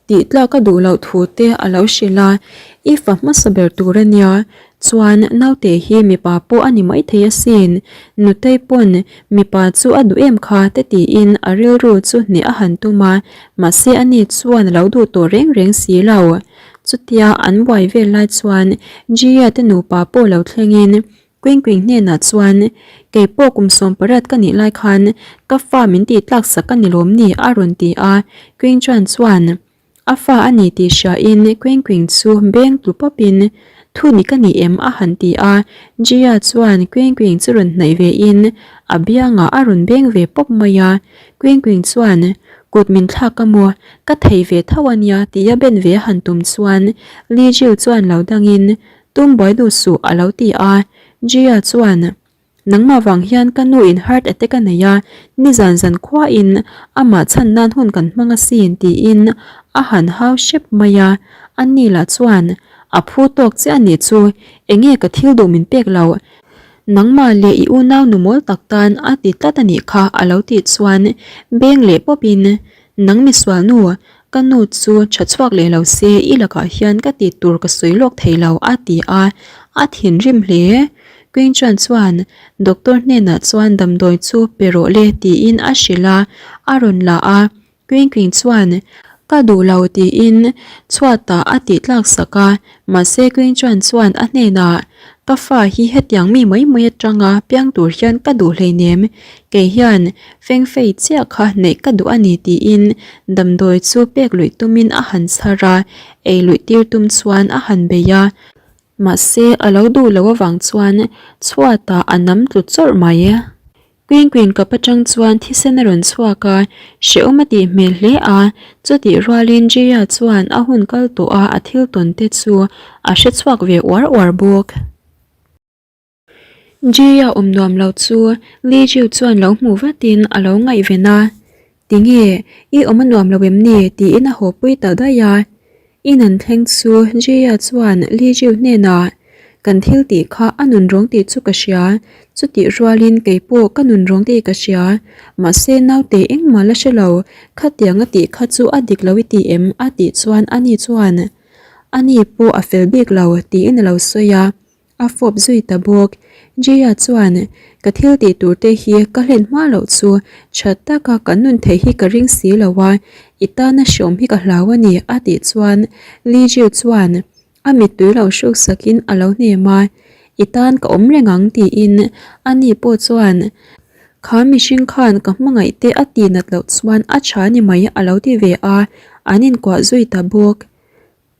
tih tlak a duh loh thu te a lo hrilh a, i fa hmasa ber tur a nia chuan naute hi mipa pawh a ni maithei asin nutei pawn mipa chu a duh em kha te tiin a rilru chu hneh a han tum a mahse a ni chuan a lo duh tawh reng reng si lo. Chutia an buai vel lai chuan Jia te nupa pawh lo thlengin Queen Queen hnenah chuan Kei pawh kum 18 ka nih lai khan ka fa min tih tlak sak a ni lawm ni a rawn ti a, Queen Chuan chuan a fa a ni tih hriain Queen Queen chu beng tlu pawpin Thu ni ka ni em a han ti a, Jia chuan Queen Queen chu rawn hnaih vein a biangah a rawn beng ve pawp mai a, Queen Queen chuan Kut min thlak a maw? Ka thei ve tho a nia tia ben ve a han tum chuan Li Jiu chuan lo dangin, Tum buai duh suh a lo ti a. Jia chuan. Nangmah vang hian ka nu in heart attack a nei a, nizan zan khuain amah chhan nan hun kan hmang asin tiin a han hau hrep mai a, ani lah chuan a phu tawk chiah anih chu, enge ka thil duh min pek loh, nangmah leh i unau nu mawl tak tan a ti tlat anih kha a lo tih chuan beng leh pawp in Nang misual nu, ka nu chu tha chhuak leh lo se i lakah hian ka tih tur ka sawi lawk thei lo a ti a, a thinrim hle. Queen chuan chuan doctor hnenah chuan damdawi chu pe rawh le tiin a hrilh a, a rawn la a. Queen Queen chuan ka duh lo tiin chhuatah a tih tlak sak a, mahse Queen chuan chuan a hnenah ka fa hi hetiang mi mai mai atanga piang tur hian ka duh hleinem, kei hian Fengfei chiah kha neih ka duh a ni tiin damdawi chu pek luih tumin a han chhar a, ei luih tir tum chuan a han bei a. Mahse a lo duh loh avang chuan chhuatah a nam tlu chawrh mai. Queen Queen kap atang chuan thisen a rawn chhuak a, hrehawm a tih hmel hle a, chutih rualin Jaya chuan a hun kal tawh a a thil tawn te chu a hre chhuak ve uar uar bawk. Jia awm nuam lo chu Li Jiu chuan lo hmu vatin a lo ngaihven a, Tinge, i awm a nuam lo em ni? tiin a haw pui ta daih a. In an thleng chu Jia chuan Li Jiu hnenah, Kan thil tih kha a nun rawng tih chu ka hria, chutih rualin kei pawh ka nun rawng tih ka hria, mahse naute engmah la hre lo, khatiang a tih kha chu a dik lo i ti em? a tih chuan ani chuan, Ani pawh a fel bik lo, tiin a lo sawi a. A fawp zui ta bawk. Jaya chuan, Ka thil tih tur te hi ka hlen hma loh chu tha taka kan nun theih hi ka ring si lo a, i tana hreawm hi ka hlau a ni, a tih chuan Li Jiu chuan a mittui lo hruk sakin a lo hnem a, I tan ka awm reng ang tiin ani pawh chuan, Kha mihring khan ka hmangaih te a tih nat loh chuan a tha ni mai a lo ti ve a, an inkuah zui ta bawk.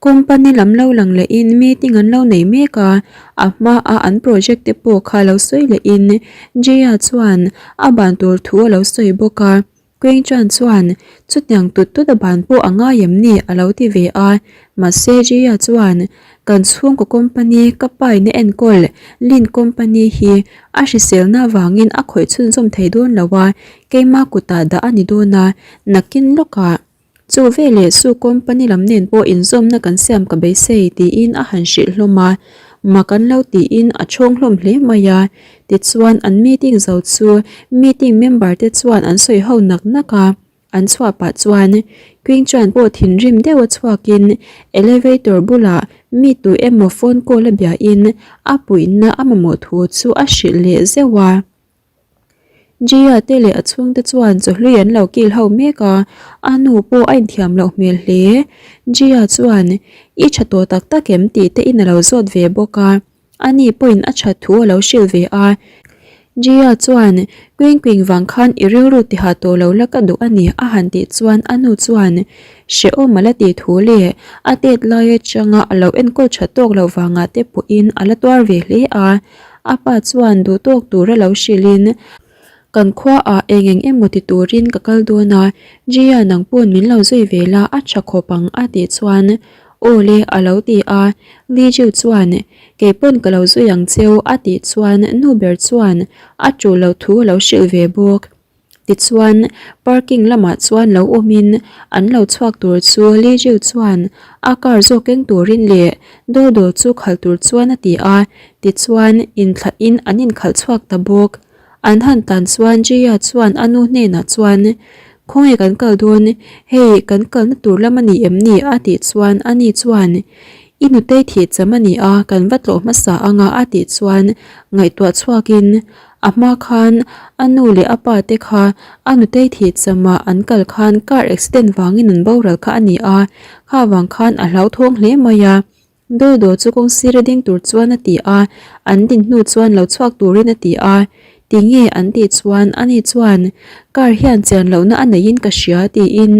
Company lam lo lang lehin meeting an lo nei mek a, a hmaa an project te pawh kha lo sawi lehin Jaya chuan a ban tur thu a lo sawi bawk a, Queen Chan chuan chutiang tut tut a ban pawh a ngai em ni a lo ti ve a, mahse Jaya chuan kan chhungkaw company ka paina enkawl Lin company hi a hriselna avangin a khawih chhunzawm thei dawn lo a, keima kutah dah a ni dawn a, nakin lawkah Chu veleh Su company lam nen pawh inzawmna kan siam ka beisei tiin a han hrilh hlawm a, mak an lo tiin a chhawng hlawm hle mai a. Tichuan an meeting zo chu meeting member te chuan an sawi ho nak nak a, an chhuah pah chuan Queen chuan pawh thinrim deuh a chhuakin elevator bulah mi tu emaw phone call a biain a puihna a mamawh thu chu a hrilh leh zeuh a. Jia te leh a chhungte chuan chawhlui an lo kil ho mek a, a nu pawh a inthiam loh hmel hle. Jia chuan, I tha tawh tak tak em? tih te in a lo zawt ve bawk a, ani pawhin a that thu a lo hrilh ve a. Jia chuan, Queen Queen vang khan i rilru tiha tawh lo la ka duh a ni a han tih chuan a nu chuan hrehawm a la tih thu leh a tet lai atanga a lo enkawl tha tawk loh vangah te pawhin a la tuar ve hle a. A pa chuan duh tawk tura lo hrilhin, Kan khuaah eng eng emaw ti turin ka kal dawn a, Jia nang pawn min lo zui ve la a tha khawp ang a tih chuan, Aw le a lo ti a, Li Jiu chuan, Kei pawn ka lo zui ang cheu a tih chuan nu ber chuan a tul lo thu a lo hrilh ve bawk. Tichuan, parking lamah chuan lo awmin an lo chhuak tur chu Li Jiu chuan a car zawk keng turin leh Dodo chu khalh tur chuan a ti a, tichuan inthlahin an inkhalh chhuak ta bawk. An han tan chuan Jia chuan a nu hnenah chuan, Khawnge kan kal dawn? Hei, kan kalna tur lam a ni em ni? a tih chuan ani chuan, I nutei thih cham a ni a, kan va tlawh hmasa anga a tih chuan ngaihtuah chhuakin, A hma khan a nu leh a pa te kha a nutei thih chamah an kal khan car accident vangin an boral kha a ni a, kha vang khan a hlauthawng hle mai a. Dodo chu kawng sira ding tur chuan a ti a, an din hnu chuan lo chhuak turin a ti a. Tinge an tih chuan ani chuan car hian chian lohna a neihin ka hria tiin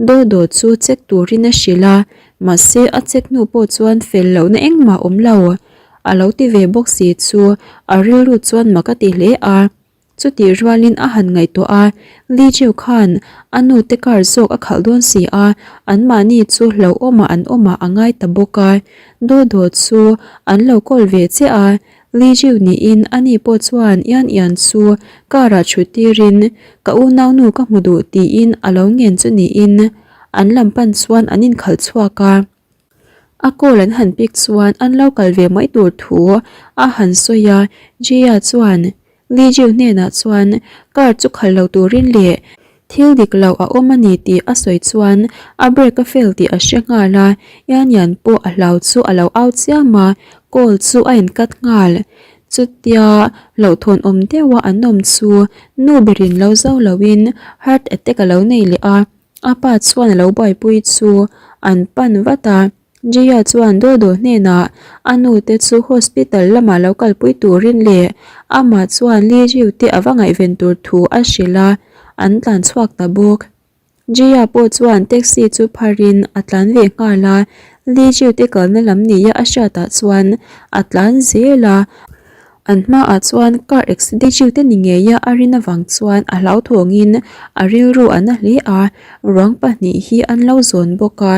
Dodo chu check turin a hrilh a, mahse a check hnu pawh chuan fel lohna engmah a awm lo. A lo ti ve bawk si chu a rilru chuan mak a ti hle a. Chutih rualin a han ngaihtuah a, Li Jiu khan a nu te car zawk a khalh dawn si a, anmahni chu hlauhawmah an awmah a ngai ta bawk a. Dodo chu an lo call ve chiah a, Li Jiu niin ani pawh chuan Yan Yan chu car ah thut tirin ka unaunu ka hmu duh tiin a lo ngen chu niin an lam pan chuan an inkhalh chhuak a. A call an han pick chuan an lo kal ve mai tur thu a han sawi a, Jia chuan Li Jiu hnenah chuan car chu khalh lo turin leh thil dik lo a awm a ni tih a sawi chuan a brake a fail tih a hre nghal a, Yan Yan pawh a hlau chu a lo au chiam a, call chu a in cut nghal. Chutia hlauhthawn awm deuha an awm chu nu berin lo zo loin heart attack a lo nei leh a, a pa chuan a lo buaipui chu an pan vat a. Jaya chuan Dodo hnenah a nu te chu hospital lamah lo kalpui turin leh amah chuan Li Jiu te a va ngaihven tur thu a hrilh a, an tlan chhuak ta bawk. Jaya pawh chuan taxi chu pharin a tlan ve nghal a, Li Jiu te kalna lam nia a hriatah chuan a tlan zel a, an hmaah chuan car accident Jiu te ni ngeia a rin avang chuan a hlauthawngin a rilru a na hle a, ruang pahnih hi an lo zawn bawk a.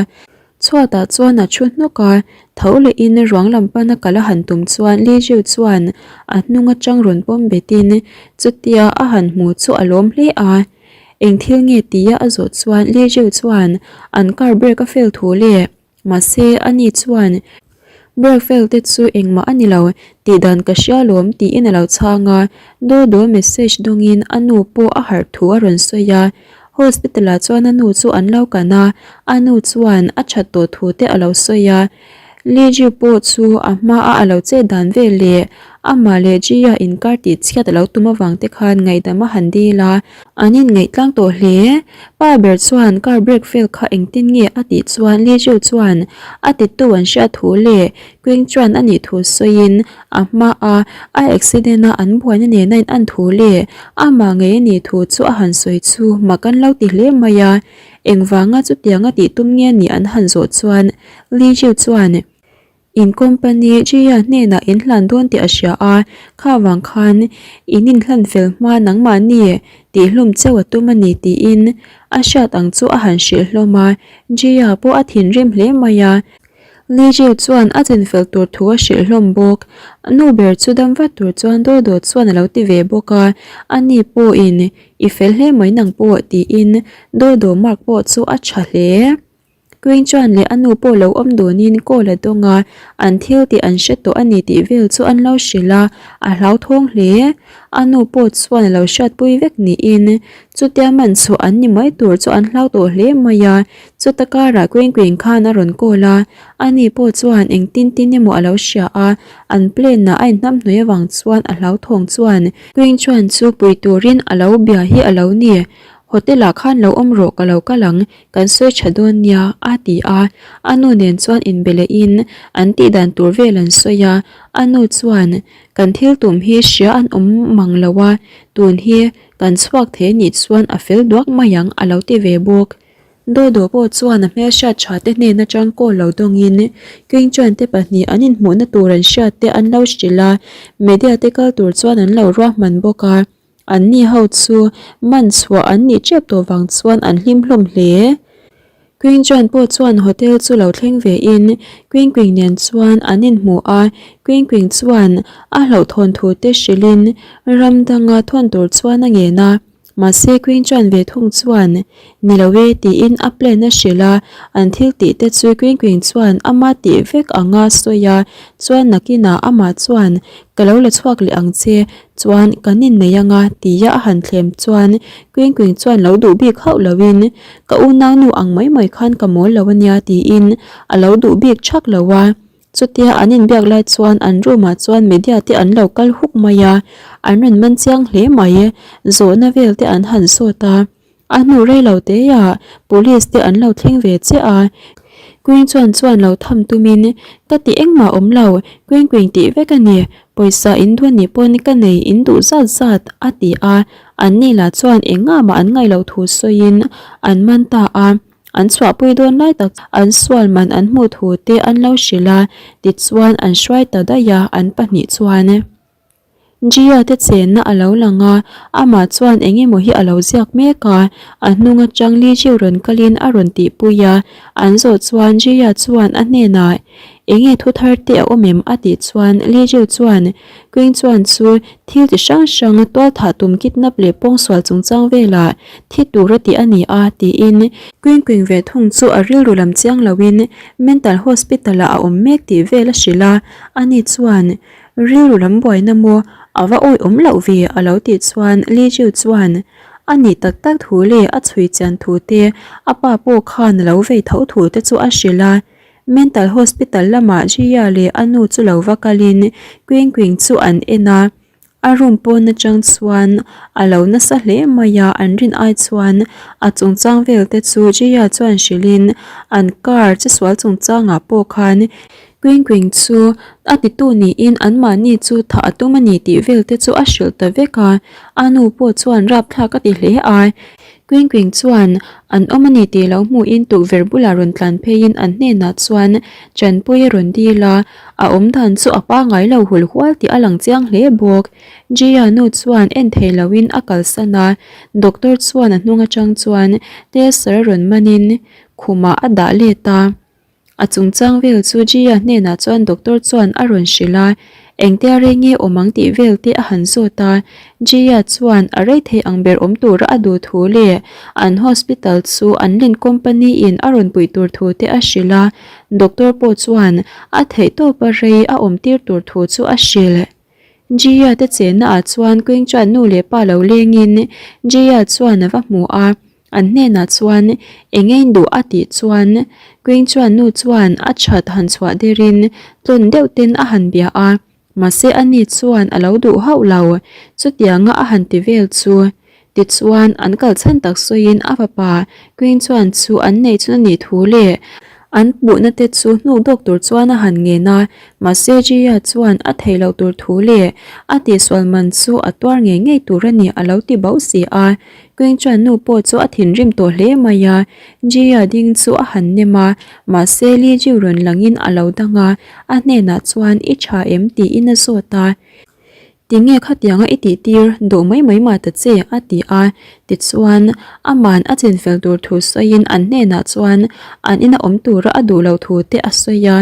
Chhuatah chuan a thu hnawk a, tho lehin ruang lam pana kal a han tum chuan Li Jiu chuan a hnung atang rawn pawm betin chutia a han hmu chu a lawm hle a. Eng thil nge tia a zawh chuan Li Jiu chuan an car brake a fail thu le, mahse ani chuan brake fail te chu engmah a ni lo tih dan ka hria lawm tiin a lo chhang a, Dodo message dawngin a nu pawh a harh thu a rawn sawi a. Hospital ah chuan a nu chu an lo kan a, a nu chuan a that tawh thu te a lo sawi a. Li Ji pawh chu a hma a a lo chet dan vel leh amah leh Ji-a inkar tih chhiat a lo tum avang te khan ngaihdam a han dil a, an inngaih tlang tawh hle. Pa ber chuan car brake fail kha engtin nge a tih chuan Li Ji chuan a titu an hriat thu leh Queen chuan a nih thu sawiin a hma a, a accident a an buaina nena in an thu leh amah ngei a nih thu chu a han sawi chu mak an lo ti hle mai a, engvanga chutianga tih tum nge nih an han zawh chuan Li Jiu chuan in company Jia hnenah in hlan dawn tih a hria a, kha vang khan in inhlan fel hma nangmahni tihhlum cheu a tum a ni tiin a hriat ang chu a han hrilh hlawm a, Jia pawh a thinrim hle mai a. Li Jiu chuan a chinfel tur thu a hrilh hlawm bawk. Nu ber chu dam vat tur chuan daw daw chuan a lo ti ve bawk a, ani pawhin i fel hle mai nang pawh tiin daw daw mark pawh chu a tha hle. Queen chuan leh a nu pawh lo awm dunin call a dawng a, an thil tih an hre tawh a ni tih vel chu an lo hrilh a, a hlauthawng hle. A nu pawh chuan a lo hriatpui vek niin chutia man chhuah an ni mai tur chu an hlau tawh hle mai a, Chuta karah Queen Queen khan a rawn call a, ani pawh chuan engtin tin emaw a lo hria a, an plane ah a inhnamhnawih avang chuan a hlauthawng chuan Queen chuan chu pui turin a lo bia hi a lo ni, Hotel ah khan lo awm rawh ka lo kal ang, kan sawi tha dawn nia a ti a, a nu nen chuan inbe lehin an tih dan tur vel an sawi a, a nu chuan kan thil tum hi hria an awm mang lo a, tun hi kan chhuak thei anih chuan a fel duak mai ang a lo ti ve bawk. Dodo pawh chuan a hmelhriat tha te hnen atang call lo dawngin King Chuan te pahnih an inhmuhna tur an hriat te an lo hrilh a, media te kal tur chuan an lo ruahman bawk a, an ni ho chu man chhuah an nih tep tawh vang chuan an hlim hlawm hle. King Chuan pawh chuan hotel chu lo thleng ve in Queen Queen nen chuan an inhmu a, Queen Queen chuan a hlauhthawn thu te hrilhin ram danga thawn tur chuan a ngen a. Mahse Queen chuan ve thung chuan, Ni lo e, tiin a plan a hrilh a, an thil tih te chu Queen Queen chuan ama tih vek anga sawi a, chuan nakinah amah chuan, Ka lo la chhuak leh ang che, chuan kan innei anga, tia a han thlem chuan Queen Queen chuan lo duh bik hauh loin, Ka unaunu ang mai mai khan ka mawl lo ania, tiin a lo duh bik thak lo a. Chutia an inbiak lai chuan an room ah chuan media te an lo kal huk mai a, an rawn man chiang hle mai. Zawhna vel te an han zawt a, a hnu rei lo te ah police te an lo thleng ve chiah a. Queen chuan chuan lo tham tumin, Ka ti engmah awm lo, Queen Queen tih vek a ni, pawisa in duh anih pawn ka nei in duh zat zat a ti a, an ni lah chuan engah mah an ngaih loh thu sawiin an man ta a. An chhuahpui dawn lai tak an sual man an hmuh thu te an lo hrilh a, tichuan an hruai ta daih a, an pahnih chuan Gia te chenna a lo lang a, amah chuan eng emaw hi a lo ziak mek a, a hnung atang Li Jiu rawn kalin a rawn tihpui a, an zawh chuan Gia chuan a hnenah. Enge thu thar te a awm em? a tih chuan Li Jiu chuan Queen chuan chu thil ti hrang hrang tual thah tum kidnap leh pawngsual chungchang velah thi tur a tih a ni a tiin Queen Queen ve thung chu a rilru lam chiang loin mental hospital ah a awm mek tih vel a hrilh a, ani chuan rilru lam buaina maw a va awihawm loh ve a lo tih chuan Li Jiu chuan a nih tak tak thu leh a chhui chian thu te a pa pawh khan a lo vei tho thu te chu a hrilh a. Mental Hospital lamah Jia leh a nu chu lo va kalin Queen Queen chu an en a, a room pawn atang chuan a lo nasa hle mai a, an rin ai chuan a chungchang vel te chu Jia chuan hrilhin an car che sual chungchangah pawh khan Queen Queen chu a titu niin anmahni chu thah a tum a ni tih vel te chu a hrilh ta vek a, a nu pawh chuan rapthlak a ti hle a. Queen Queen chuan an awm a ni tih lo hmuhin tukverh bulah rawn tlan pheiin an hnenah chuan Chanpui a rawn dil a, a awm dan chu a pangngai lo hul hual tih a lang chiang hle bawk. Jia nu chuan en thei loin a kalsan a, doctor chuan a hnung atang chuan tester a rawn manin khumah a dah let a. A chungchang vel chu Gia hnenah chuan doctor chuan a rawn hrilh a, engtia rei nge awm ang tih vel te a han zawt a, Gia chuan a rei thei ang ber awm tura a duh thu leh an hospital chu an len company in a rawn puih tur thu te a hrilh a, doctor pawh chuan a theih tawpa rei a awm tir tur thu chu a hrilh. Gia te chenna ah chuan Queen chuan nu leh pa lo lengin Gia chuan a va hmu a, An hnenah chuan eng ein duh a tih chuan Queen chuan nu chuan a that han chhuah derin tlawn deuh ten a han bia a, mahse ani chuan a lo duh hauh lo, chutianga a han ti vel chu. Tichuan an kal chhan tak sawiin a fapa Queen chuan chu an neih chhun a nih thu leh an puhna te chu hnuk dawk tur chuan a han ngen a, mahse Jia chuan a theih loh tur thu leh a tihsual man chu a tuar ngei ngei tur a ni a lo ti bauh si a. Queen chuan nu pawh chu a thinrim tawh hle mai a, Jia ding chu a han nem a, mahse Li Jiu rawn langin a lo dang a, a hnenah chuan i tha em tiin a zawt a, Tinge khatianga i tih tir duh mai mai mah ta che a ti a, tichuan aman a chinfel tur thu sawiin an hnenah chuan an ina awm tura a duh loh thu te a sawi a.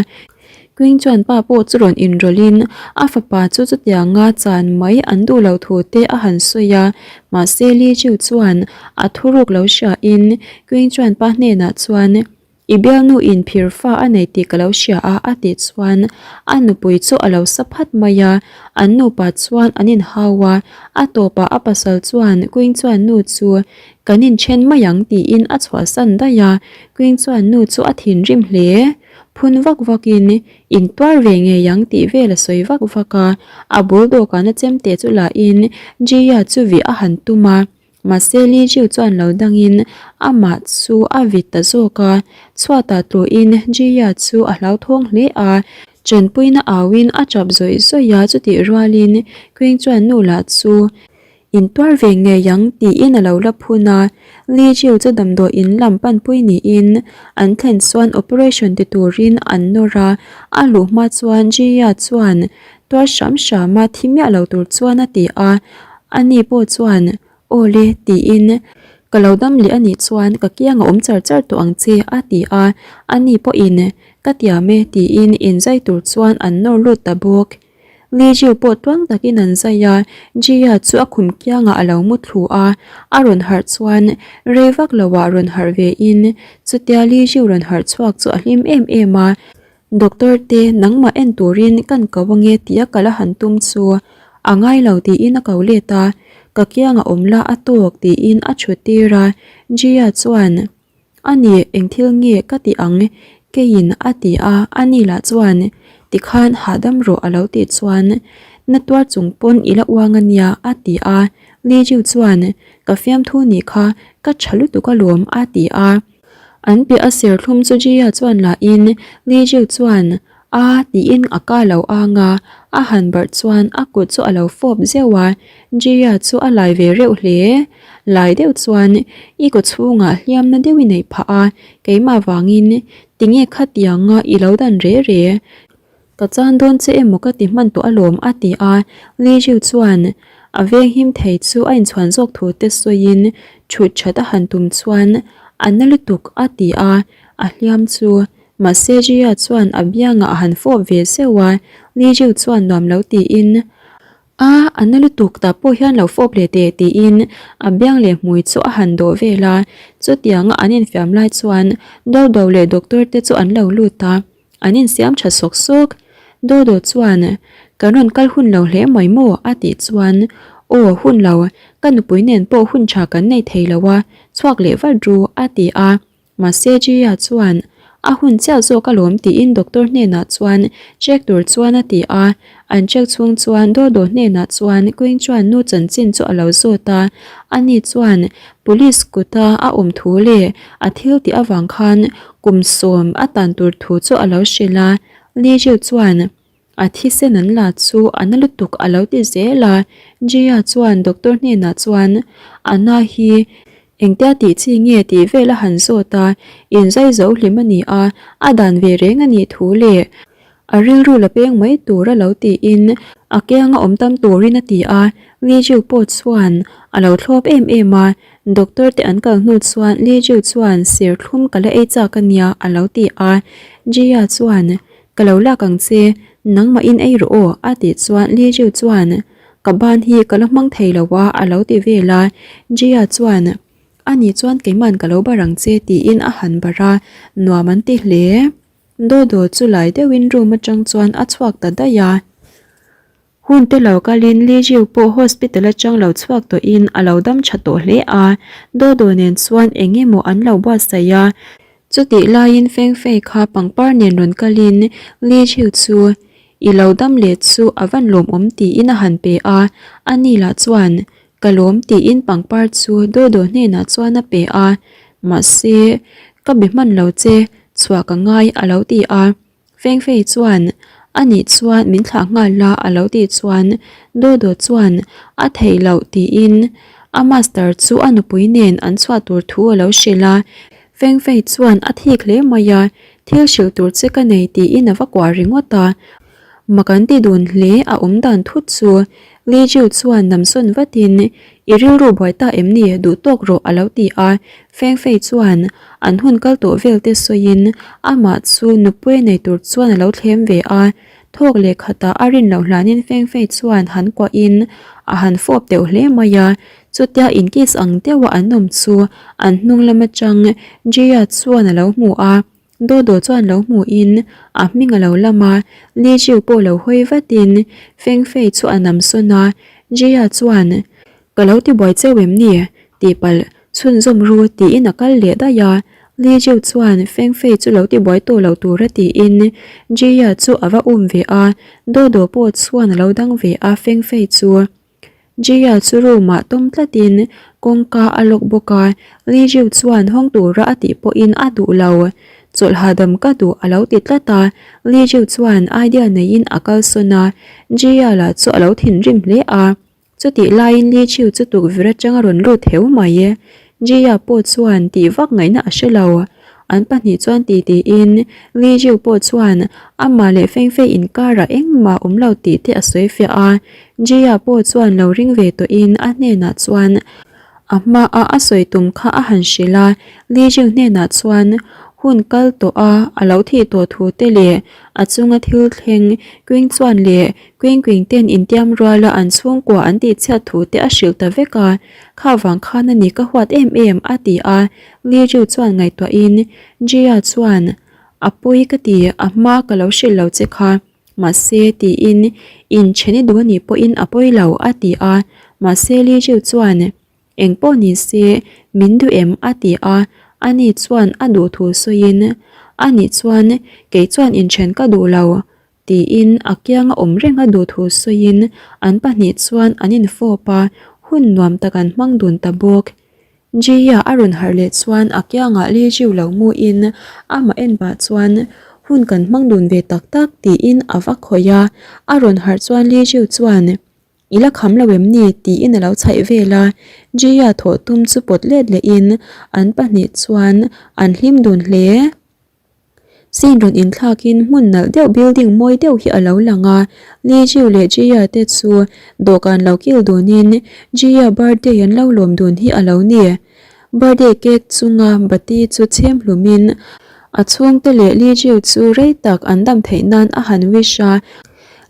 Queen chuan pa pawh chu rawn inrawlhin a fapa chu chutianga chan mai an duh loh thu te a han sawi a, mahse Li Jiu chuan a thuruk lo hriain Queen chuan pa hnenah chuan I bialnu in phir fa a nei tih ka lo hria a a tih chuan a nupui chu a lo sa phat mai a, an nupa chuan an inhau a, a tawpah a pasal chuan Queen chuan nu chu kan inthen mai ang tiin a chhuahsan daih a, Queen chuan nu chu a thinrim hle. Phun vak vakin, in tuar ve ngei ang tih vel a sawi vak vak a, a bul dawhkan a chemte chu lahin Jia chu vih a han tum a, mahse Li Jiu chuan lo dangin amah chu a vit ta zawk a, chhuatah tluin Jia chu a hlauthawng hle a, tanpuina auin a tap zawih zawih a, chutih rualin Queen chuan nu lah chu In tuar ve ngei ang tiin a lo la phun a, Li Jiu chu damdawi in lam panpui niin an thlen chuan operation ti turin an nawr a, a luh hma chuan Jia chuan tuar hram hram a thi miah lo tur chuan a ti a, ani pawh chuan Aw le tiin ka lo dam leh anih chuan ka kiang a awm char char tawh ang che a ti a, ani pawhin ka tiam e tiin inzai tur chuan an nawr lut ta bawk. Li Jiu pawh tuang takin an zai a, Jia chu a khum kiangah a lo mu thlu a, a rawn harh chuan rei vak loah rawn harh ve in chutia Li Jiu rawn harh chhuak chu a hlim em em a, Doctor te nangmah en turin kan ko ange tia kal a han tum chu a ngai lo tiin a ko let a, ka kiangah awm la a tawk tiin a thut tir a, Jia chuan. A ni, eng thil nge ka ti ang? Keiin a ti a, ani lah chuan, Tikhan hahdam rawh a lo tih chuan, Na tuar chung pawn i la uang a nia a ti a, Li Jiu chuan, Ka fiamthu nih kha, ka tha lutuk alawm a ti a. An piah a serthlum chu Jia chuan lahin Li Jiu chuan, A tiin a ka lo ang a, a han barh chuan a kut chu a lo fawp zeuh a, Jia chu a lai ve reuh hle. Lai deuh chuan i kaw chhungah hliamna deuh i neih phah a, keimah vangin tinge khatianga i lo dan re re. Ka chan dawn che emaw ka ti hman tawh alawm a ti a, Li Jiu chuan a venghim thei chu a inchhuan zawk thu te sawiin thut that a han tum chuan a na lutuk a ti a, a hliam chu. Mahse Jia chuan a biangah a han fawp ve zeuh a, Li Jiu chuan nuam lo tiin, A, a na lutuk tah pawh hian lo fawp leh teh tiin a biang leh hmui chu a han dawh vel a. Chutianga an infiam lai chuan Dodo leh doctor te chu an lo lut a. An insiam tha sawk sawk. Dodo chuan, Kan rawn kal hun lo hle mai maw? a tih chuan, Aw, hun lo. Ka nupui nen pawh hun tha kan nei thei lo a, chhuak leh vat ru, a ti a. Mahse Gia chuan, A hun chiah zawk alawm tiin doctor hnenah chuan check tur chuan a ti a. An check chhung chuan Dodo hnenah chuan Queen chuan nu chanchin chu a lo zawt a. Ani chuan Police kuta a awm thu leh a thil tih avang khan kum sawm a tan tur thu chu a lo hrilh a. Li Jiu chuan a thisen an la chu a na lutuk a lo ti zel a. Jia chuan doctor hnenah chuan a na hi engtia tih chi nge tih vel a han zawt a, inzai zo hlim a ni a, a dan ve reng a nih thu leh A rilru la peng mai tur a lo tiin a kianga awm tam turin a ti a, Li Jiu pawh chuan a lo thlawp em em a, doctor te an kal hnu chuan Li Jiu chuan serthlum ka la ei chak a nia a lo ti a, Jia chuan ka lo lak ang che, nangmahin ei rawh aw a tih chuan Li Jiu chuan ka ban hi ka la hmang thei lo a a lo ti vel a, Jia chuan ani chuan keiman ka lo bar ang che tiin a han bar a, nuam an ti hle. Dodo chu lai deuhin room atang chuan a chhuak ta daih a. Hun te lo kalin Li Jiu pawh hospital atang lo chhuak tawhin a lo dam tha tawh hle a. Dodo nen chuan eng emaw an lo buatsaih a. Chutih laiin Feng Fei kha pangpar nen rawn kalin Li Jiu chu I lo dam leh chu a van lawmawm tiin a han pe a. Ani lah chuan Ka lawm tiin pangpar chu Dodo hnenah chuan a pe a, mahse ka be hman lo che, chhuah ka ngai a lo ti a. Fengfei chuan a nih chuan min thlah nghal la a lo tih chuan Dodo chuan a theih loh tiin a master chu a nupui nen an chhuah tur thu a lo hrilh a. Fengfei chuan a thik hle mai a, thil hrilh tur che ka nei tiin a va kuah ringawt a. Mak an ti dun hle a awm dan thut chu Li Jiu chuan namsawn vatin I rilru buai ta em ni duh tawk rawh a lo ti a, Feng Fei chuan an hun kal tawh vel te sawiin amah chu nupui nei tur chuan a lo thlem ve a, thawk leh khatah a rin loh hlanin Feng Fei chuan han kuahin a han fawp deuh hle mai a, chutia in kiss ang deuha an awm chu an hnung lam atang Jia chuan a lo hmu a. Dodo chuan lo hmuhin a hming a lo lam a, Li Jiu pawh lo hawi vatin Feng Fei chu a nam sawn a, Jia chuan, Ka lo ti buai cheu em ni? tih palh chhunzawm ru tiin a kal leh daih a, Li Jiu chuan Feng Fei chu lo ti buai tawh lo tura tiin Jia chu a va um ve a, Dodo pawh chuan a lo dang ve a Feng Fei chu. Jia chu room ah tawm tlatin kawngka a lock bawk a, Li Jiu chuan hawng tura a tih pawhin a duh lo. Chawlh hahdam ka duh a lo ti tlat a, Li Jiu chuan idea neiin a kalsawn a, Jia lah chu a lo thinrim hle a. Chutih laiin Li Jiu chu tukverh atang a rawn lut heu mai. Jia pawh chuan tih vak ngaihna a hre lo. An pahnih chuan ti tiin Li Jiu pawh chuan amah leh Feng Fei inkarah engmah awm lo tih te a sawi fiah a. Jia pawh chuan lo ring ve tawhin a hnenah chuan a hmaa a sawi tum kha a han hrilh a. Li Jiu hnenah chuan hun kal tawh a a lo thih tawh thu te leh a chunga thil thleng Queen chuan leh Queen Queen ten intiam ruala an chhungkua an tihchhiat thu te a hrilh ta vek a. Kha vang khan a ni ka huat em em a ti a. Li Jiu chuan ngaihtuahin Jia chuan a pawi ka ti a hma ka lo hrilh lo che kha mahse tiin inchhen i duh anih pawhin a pawi lo a ti a mahse Li Jiu chuan eng pawh ni se min duh em a ti a ani chuan a duh thu sawiin anih chuan kei chuan inchhen ka duh lo Tiin a kianga awm reng a duh thu sawiin an pahnih chuan an infawp a, hun nuam tak an hmang dun ta bawk. Jia a rawn harh leh chuan a kiangah Li Jiu lo hmuhin amah en pah chuan hun kan hmang dun ve tak tak tiin a va khawih a, a rawn harh chuan Li Jiu chuan I la kham lo em ni? tiin a lo chhaih vel a, Jia thawh tum chu pawt let lehin an pahnih chuan an hlim dun hle. Scene rawn inthlakin hmun nalh deuh building mawi deuh hi a lo lang a, Li Jiu leh Jia te chu dawhkan lo kil dunin Jia birthday an lo lawm dun hi a lo ni. Birthday cake chunga bati chu chhem hlumin. A chhungte leh Li Jiu chu rei tak an dam theih nan a han wish a.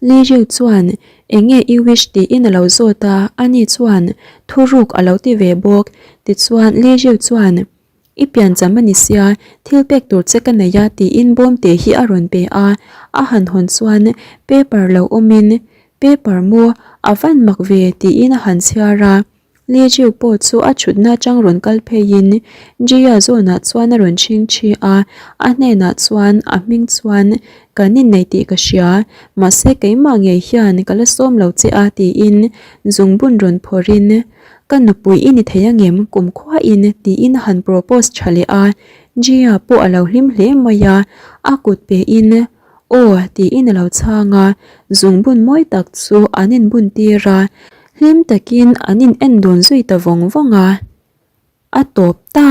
Li Jiu chuan, Eng nge i wish tiin a lo zawt a, ani chuan thuruk a lo ti ve bawk. Tichuan Li Jiu chuan, I piancham a ni sia, thil pek tur che ka nei a tiin bawmte hi a rawn pe a, a han hawn chuan paper lo awmin, Paper maw, a van mak ve tiin a han chhiar a. Li Jiu pawh chu a thutna atang rawn kal pheiin Jia zawnah chuan a rawn chhing thi a, a hnenah chuan a hming chuan kan innei tih ka hria, mahse keimah ngei hian ka la sawm lo che a tiin zungbun rawn phawrhin ka nupui i ni thei angem kumkhuain tiin a han propose tha leh a, Jia pawh a lo hlim hle mai a, a kut pehin Aw tiin a lo chhang a, zungbun mawi tak chu an inbun tir a, hlim takin an in en dun zui ta vawng vawng a, a tawp ta.